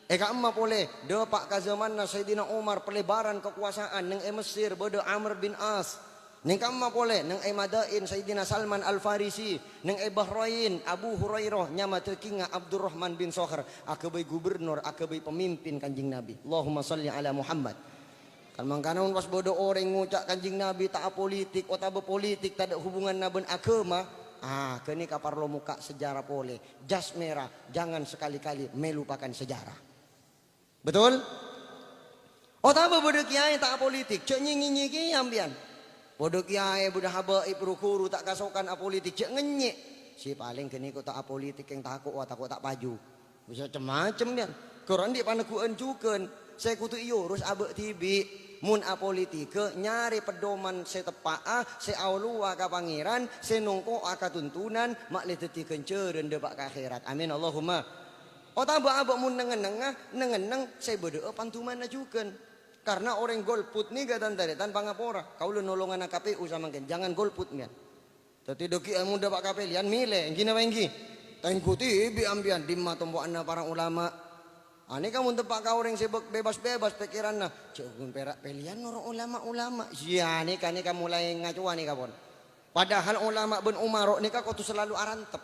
È ka'emma polè, dâpa' ka zamanna Sayyidina Umar, pelebaran kakowasaèn, neng è Mesir bâdâ Amr bin As. Neng ka'emma polè, neng è Madain Sayyidina Salman Al-Farisi, neng è Bahrain Abu Hurairah, nyama dhâggingnga Abdurrahman bin Sakhr, aghâbây gubernur, aghâbây pamimpin Kanjeng Nabi. Allahumma shalli ala Muhammad. Kan mangkana mon pas bâdâ orèng ngoca' Kanjeng Nabi ta' apolitik, otabâ politik tadâ' hubunganna bân aghâma, ah, ghânèka parlo mokka' sejarah polè. Jas mèra, jangan sekali-kali melupakan sejarah. Betul? Otabâ bâdâ kèyaè ta' apolitik, jhâ' nyè-ngènyè kèya sampèyan. Bâdâ kèyaè, bâdâ habaib, ru-ghuru ta' kasokan apolitik, jhâ' ngènyè. Sè palèng ghânèka ta' apolitik, kèng tako', wah, tako' ta' paju. Bisa cem-macem, yan. Ghâro andi' paneggu'ân jhughân. Sè kodhu èyorus abâ' dhibi'. Mon apolitika, nyarè pedoman sè teppa'a, sè aolowa ka Pangèran, sè nongko'a ka tuntunan, ma' lè dhâddhi ghânjhârân dâpa' ka akhèrat. Amin, Allahumma. Otabâ abâ' mon neng-ennengnga, neng-enneng sè bâdâ'â pandhumanna jhughân. Karna orèng golput nèka, tan-tarètan, pangapora. Kaulâ nolongana K P U samangkèn, jangan golput, mèyan. Dhâddhi, dhâggi' mon dâpa' ka pèlèyan, mèlè, ènggi napa ènggi? Tèngghu dhibi' ampèyan, dimma tompo'anna para ulama. Anèka mon teppa' ka orèng sè bek-, bebas-bebas pèkkèranna, jhâ' ghun pèra' pèlèyan noro' ulama-ulama. Iyâ, nèka, nèka molaè ngacowa nèka, pon. Padahal ulama bân umaro' nèka kodhu salalu arantep.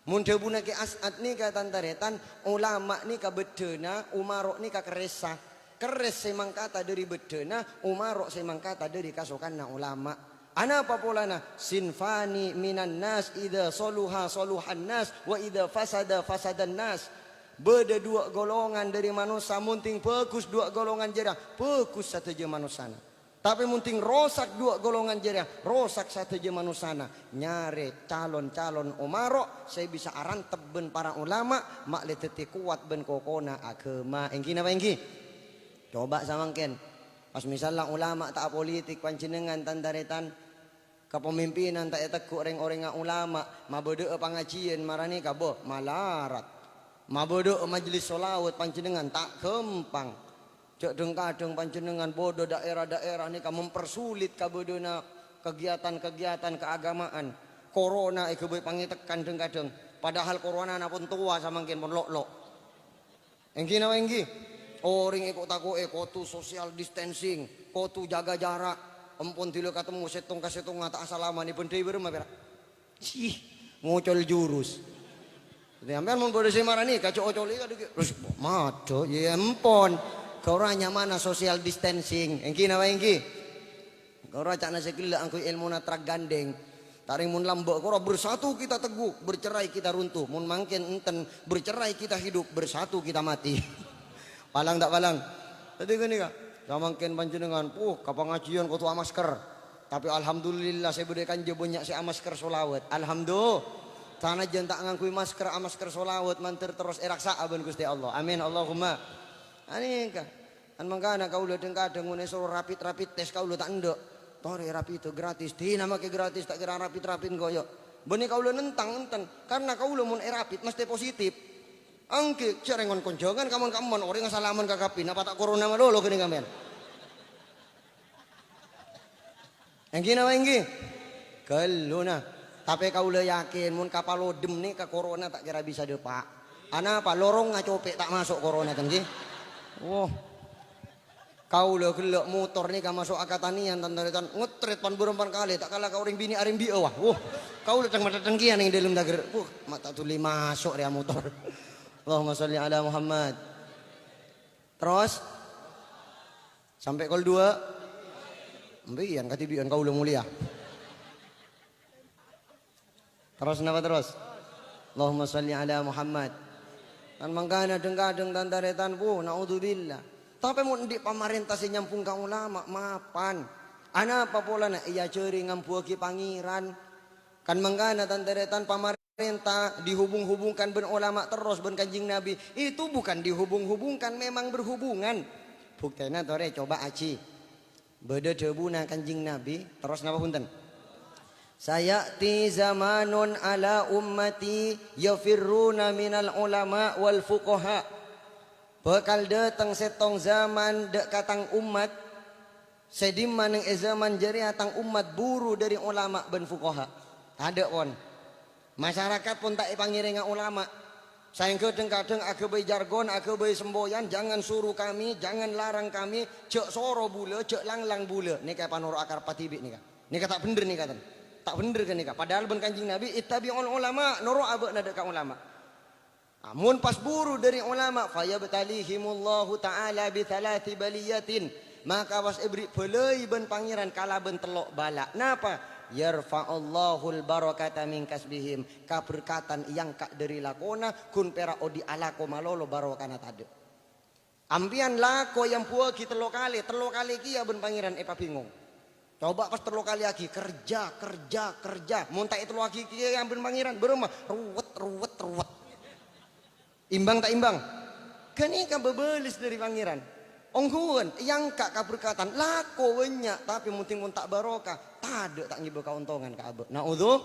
Mon dhâbuna Kè As'ad nèka, tan-tarètan, ulama nèka bheddhâna, umaro' nèka kerressa. Kerrès sè mangkata dhâri bheddhâna, umaro' sè mangkata dhâri kasokanna ulama. Anapa polana? "Sinfani minan nas, idza saluha saluhan nas, wa idza fasada fasadan nas." Bâdâ duwâ' golongan dhâri manossa, mon tèng bhâghus duwâ' golongan jârèya, bhâghus sadhâjâ manossana. Tapè mon tèng rosak duwâ' golongan jârèya, rosak sadhâjâ manossana. Nyarè calon-calon omaro' sè bisa arantep bân para ulama, ma' lè dhâddhi kowat bân kokona aghâma. Ènggi napa ènggi? Coba samangkèn. Pas misalla ulama ta' apolitik, panjhennengngan tan-tarètan, kapamimpinan ta' ètegghu' rèng-orèngnga ulama, mabâdâ'â pangajiyân mara nèka, bâh, malarat. Mabâdâ'â majelis sholawat panjhennengngan ta' ghâmpang. Jhâ' dhâng-kadhâng panjhennengngan bâdâ daerah-daerah nèka mempersulit kabâdâna kegiatan-kegiatan keagamaan. Korona èghâbây pangètekkan dhâng-kadhâng, padahal koronana pon towa samangkèn pon lo'-lo'. Ènggi napa ènggi? Orèng èko'-tako'è kodhu social distancing, kodhu jaga jarak. Empon dhilâ katemmo sèttong ka sèttongnga ta' asalaman, èbhendhâi bârâmma pèra'? Cih, ngocol jurus. Sampèyan mon bâdâ sè marani, kaca ocolè kadhi, terros madhâ, yâ empon. Ghâro nyamana social distancing. Ènggi napa ènggi? Ghâro ca'na sè ghellâ' angghuy èlmona trak gandhèng. Ta' rèng mon lambâ', ghâro bersatu kita teguh, bercerai kita runtuh. Mon mangkèn enten, bercerai kita hidup, bersatu kita mati. Palang ta' palang? Dhâddhi ghânèka, samangkèn panjhennengngan, puh, ka pangajiyân kodhu amasker. Tapè alhamdulillah sè bâdâ è kanja bânnya' sè amasker sholawat. Alhamdulillah. Sanajjân ta' ngangghuy masker, amasker sholawat, mandhâr terros èraksa'a bân Ghustè Allah. Amin, Allahumma. Anèka. Kan mangkana kaulâ dhâng-kadhâng mon èsoro rapid-rapid tes kaulâ ta' endâ'. Torè rapid gratis, dina makè gratis, ta' kèra rapid-rapid engko' yâ. Bânnè kaulâ nentang enten, karna kaulâ mon èrapid mestè positif. Ènggi, jhâ' rèng kon-konjhângan kamon-kamon, orèng asalaman ka kabbhi, napa ta' korona malolo ghânèka sampèyan? Ènggi napa ènggi? Ghâlluna. Tapè kaulâ yakin mon kapalodem nèka korona ta' kèra bisa dâpa'. Anapa? Lorongnga copè' ta' maso' korona, kan, ghi? Woh. Kaulâ ghellâ' motor nèka maso' akatanèyan, tan-tarètan, ngetrèt pan-bârâmpan kalè, ta' kala ka orèng binè' arembi'â, wah. Woh. Kaulâ teng-matètteng kèya neng dâlem tager. Woh, ma' ta' dhuli maso' rèya motor. Allahumma sholli ala Muhammad. Terros? Sampè' kol duwâ'? Empèyan kadhibi'ân kaulâ molèya. Terros napa terros? Allahumma sholli ala Muhammad. Kan mangkana dhâng-kadhâng tan-tarètan, puh, naudzubillah. Tapè mon andi' pamarènta sè nyambhung ka ulama, mapan. Anapa polana èajhâri ngambuwâghi Pangèran? Kan mangkana tan-tarètan pamarènta dihubung-hubungkan bân ulama terros bân Kanjeng Nabi. Itu bukan dihubung-hubungkan, memang berhubungan. Buktèna torè, coba ajhi. Bâdâ dhâbuna Kanjeng Nabi, terros napa bhunten? "Saya'ti zamanun ala ummati yafirruna minal ulama wal fuqaha." Bhâkal dâteng sèttong zaman dâ' ka tang ommat, sè dimma neng è zaman jârèya tang ommat buru dâri ulama bân fuqaha. Tadâ' pon. Masarakat pon ta' èpangèrènga ulama. Saèngghâ dhâng-kadhâng aghâbây jargon, aghâbây semboyan, "Jangan suruh kami, jangan larang kami, jhâ' soro bulâ, jhâ' langlang bulâ." Nèka panoro' akareppa dhibi' nèka. Nèka ta' bhendher nèka, ten. Ta' bhendher ghânèka. Padahal bân Kanjeng Nabi, "Ittabi'ul ulama," noro' abâ'na dâ' ka ulama. Amon pas buru dâri ulama, "Fayabtalihimullahu ta'ala bi tsalati baliyatin." Maka pas èberri' bâlâi bân Pangèran kalabân tello' bâlâ'. Napa? "Yarfa'ullahul barakata min kasbihim." Kaberkatan èangka' dâri lakona, ghun pèra' odi' alako malolo, barokana tadâ'. Ampèyan lako èambuwâghi tello kalè, tello kalè kèya bân Pangèran èpabingong. Coba pas tello kalè aghi, kerja, kerja, kerja. Mon ta' ètellowaghi kèya bân Pangèran, bârâmma? Ruwet, ruwet, ruwet. Imbang ta' imbang? Ghânèka bâbâles dâri Pangèran. Ongghuwân, èangka' kaberkatan, lako bânnya', tapè mon dhing mon ta' barokah, tadâ' ta' ngèbâ kaontongan ka abâ'. Na'udzu-,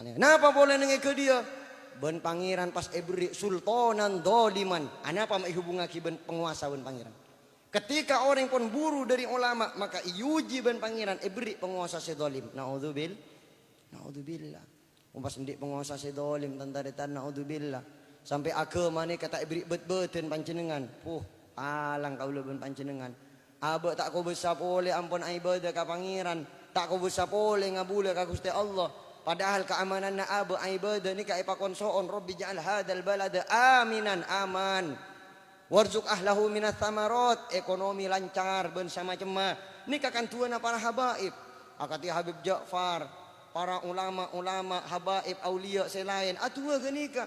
Anè. Napa polè neng è ghâdhiyâ? Bân Pangèran pas èberri' sultanan dhaliman. Anapa ma' èhubungngaghi bân pangowasa bân Pangèran? Ketika orèng pon buru dâri olama, maka èuji bân Pangèran èberri' pangowasa sè dhalim. Na'udzubil-, na'udzubillah. Pas andi' pangowasa sè dhalim, tan-tarètan, na'udzubillah. Sampè' aghâma nèka ta' èberri' bât-bâdân panjhennengngan. Puh, alang kaulâ bân panjhennengngan. Abâ' ta' kobâsa polè ampon aibâdâ ka Pangèran, ta' kobâsa polè ngabulâ ka Ghustè Allah. Padahal kaamananna abâ' aibâdâ nèka èpakonso'on, "Rabbi ja'al hadzal balada aminan, aman. Warzuq ahlahu minas tsamarat," ekonomi lancar bân samacemma. Nèka kan du'âna para habaib. Akadhi Habib Ja'far, para ulama-ulama, habaib, auliya sè laèn, adu'a ghânèka.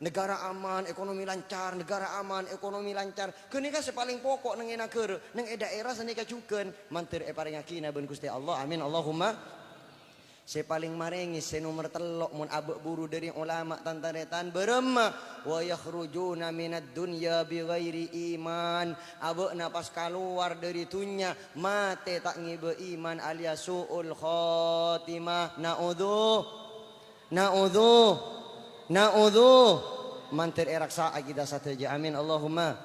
Negara aman, ekonomi lancar, negara aman, ekonomi lancar. Ghânèka sè palèng poko' neng è naghârâ, neng è daèra sanèka jhughân, mandhâr èparèngngaghina bân Ghustè Allah. Amin, Allahumma. Sè palèng marèngè sè nomer tello', mon abâ' buru dâri olama, tan-tarètan, bârâmma? "Wa yakhrujuna minad dunya bi ghairi iman." Abâ'na pas kalowar dâri dhunnya, matè ta' ngèbâ iman, alias su'ul khotimah. Na'udzu. Na'udzu, na'udzu. Mandhâr èraksa'aghi dâ' sadhâjâ. Amin, Allahumma.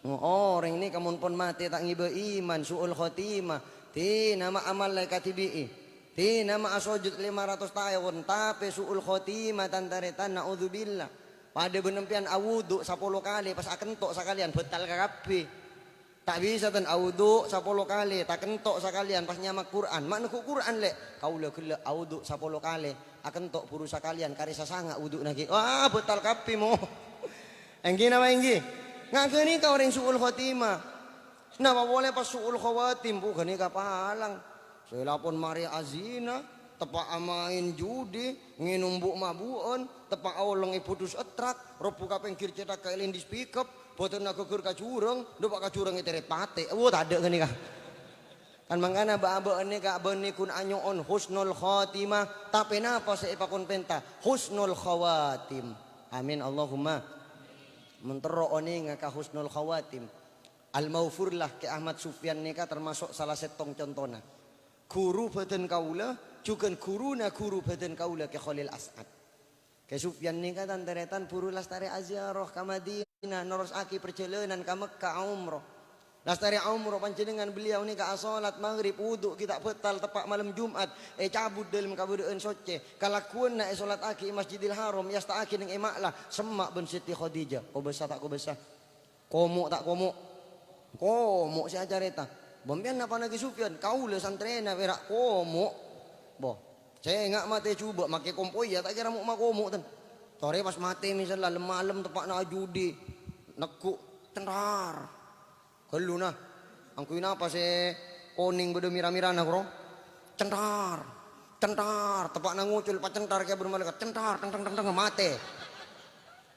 Orèng nèka mon pon matè ta' ngèbâ iman, su'ul khotimah. Dina ma' amalla èkadhibi'i. Dina ma' asojud lèma ratos taon, tapè su'ul khotimah, tan-tarètan, na'udzubillah. Padâ bân empèyan awudu' sapolo kalè, pas akento' sakalèyan, bâtal kakabbhi. Ta' bisa, tan, awudu' sapolo kalè, ta' kento' sakalèyan pas nyama' Qur'an. Ma' neggu' Qur'an, Lè'? Kaulâ ghellâ' awudu' sapolo kalè, akento' buru sakalèyan, karè sasanga wudu'na ghi'. Wah, bâtal kabbhi, mo. Èngghi napa èngghi? Nga' ghânèka orèng su'ul khotimah. Napa polè pas su'ul khawatim, bu, ghânèka palang. Sè la pon marè azina, teppa' amaèn judi, ngènom bu'-mabu'ân, teppa' aolèng è budhus etrak, robbu ka pèngghir cèthak ka è lendis pickup, bâdânna ghâghâr ka jurâng, dâpa' ka jurâng èterèt patè. Wo, tadâ' ghânèka. Kan mangkana bâ'-abâ'ân nèka bânnè ghun anyo'on husnul khotimah, tapè napa sè èpakon pènta? Husnul khawatim. Amin, Allahumma. Mon terro onènga ka husnul khawatim, Al-Maghfurlah Kè Ahmad Sufyan nèka tamaso' sala sèttong contona. Ghuru bâdân kaulâ, jhughân ghuruna ghuru bâdân kaulâ Kè Kholil As'ad. Kè Sufyan nèka tan-tarètan buru lastarè aziarah ka Madinah, nerrossaghi parjhâlânan ka Mekkah umroh. Lastarè umroh panjhennengngan beliau nèka asolat maghrib, wudu' ghi' ta' bâtal, teppa' malem Jum'at, ècabut dâlem kabâdâ'ân soccè. Kalagghuwânna èsolattaghi è Masjidil Haram, èasta'aghi neng è Ma'la, semma' bân Siti Khadijah. Kobâsa ta' kobâsa? Komo' ta' komo'? Komo' sè acarèta. Bâ' empèyan napa naghi Sufyan? Kaulâ santrèna pèra' komo'. Bo, sènga' matè jhubâ' makè kompoyya ta' kèra mo'-makomo', ten. Torè pas matè mèsalla lem-malem teppa'na ajudi. Neggu', centhar. Ghâllu, na. Angghuy napa sè konèng bâdâ mèra-mèrana, koro? Centhar. Centhar. Teppa'na ngocol, pacenthar kèya bân malaèkat. Centhar, teng, teng, teng, teng, matè.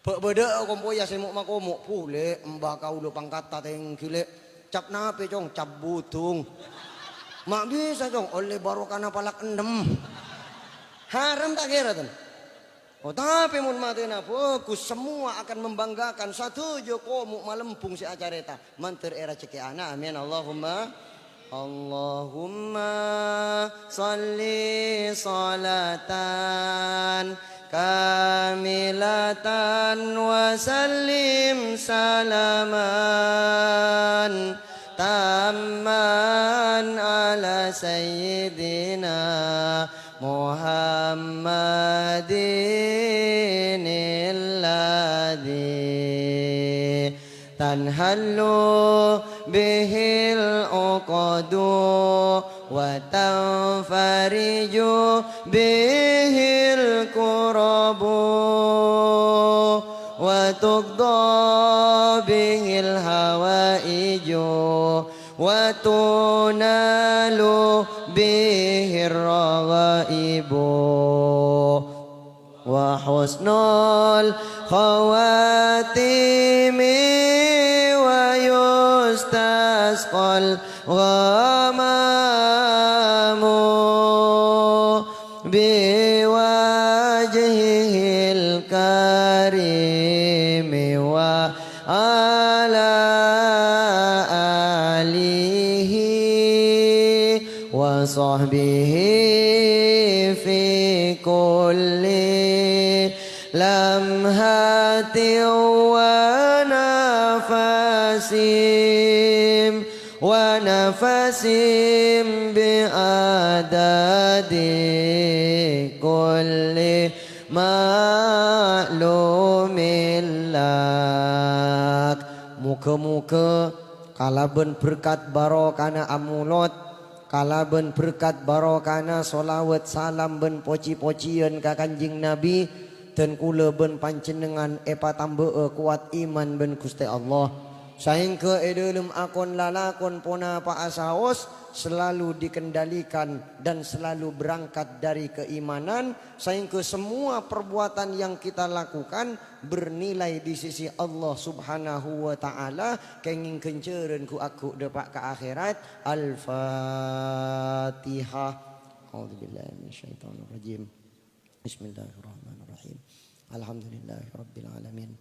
Bâ'-bâdâ'â kompoyya sè mo'-makomo', "Polè, emba kaulâ pangkatta tèngghi, Lè'. Cap napè, Cong?" "Cap budung." "Ma' bisa, Cong?" "Ollè barokana palak ennem." Haram ta' kèra, ten? Oh, tapè mon matèna bhâghus, semmowa akan membanggakan sadhâjâ komo' malembung sè acarèta. Mandhâr èrajhekkè'ana, amin, Allahumma. Allahumma shalli shalatan kamilatan wa sallim salaman tamman ala sayyidina Muhammadin alladzi tanhallu bihil uqadu wa tanfariju bihil kurabu wa tuqda bihil hawaiju تنال به الرغائب وحسن الخواتيم ويستسقى الغمام بوجهه الكريم وعلى آله وصحبه في كل لمحة ونفس ونفس بعدد كل معلوم لك. Moghâ-moghâ kalabân berkat barokana amolod, kalabân berkat barokana sholawat, salam bân pojhi-pojhiyân ka Kanjeng Nabi, dân kaulâ bân panjhennengngan èpatambâ'â kowat iman bân Ghustè Allah, saèngghâ è dhâlem akon lalakon ponapa'a saos selalu dikendalikan dan selalu berangkat dari keimanan, saèngghâ semua perbuatan yang kita lakukan bernilai di sisi Allah Subhanahu wa Ta'ala, kèngèng ghânjhârân ghu-, agghu' dâpa' ka akhèrat. Al-Fatihah. A'udzubillahi minasyaitonirrajim. Bismillahirrahmanirrahim. Alhamdulillahirabbil alamin.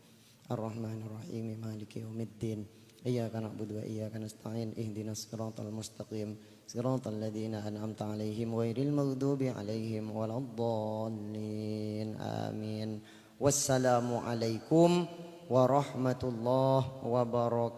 Arrahmanirrahim. Maliki yaumiddin. Iyyaka na'budu wa iyyaka nasta'in. Ihdinas siratal mustaqim. Siratal ladzina an'amta 'alaihim ghairil maghdubi 'alaihim waladdallin. Amin. Wassalamualaikum warahmatullahi wabarakatuh.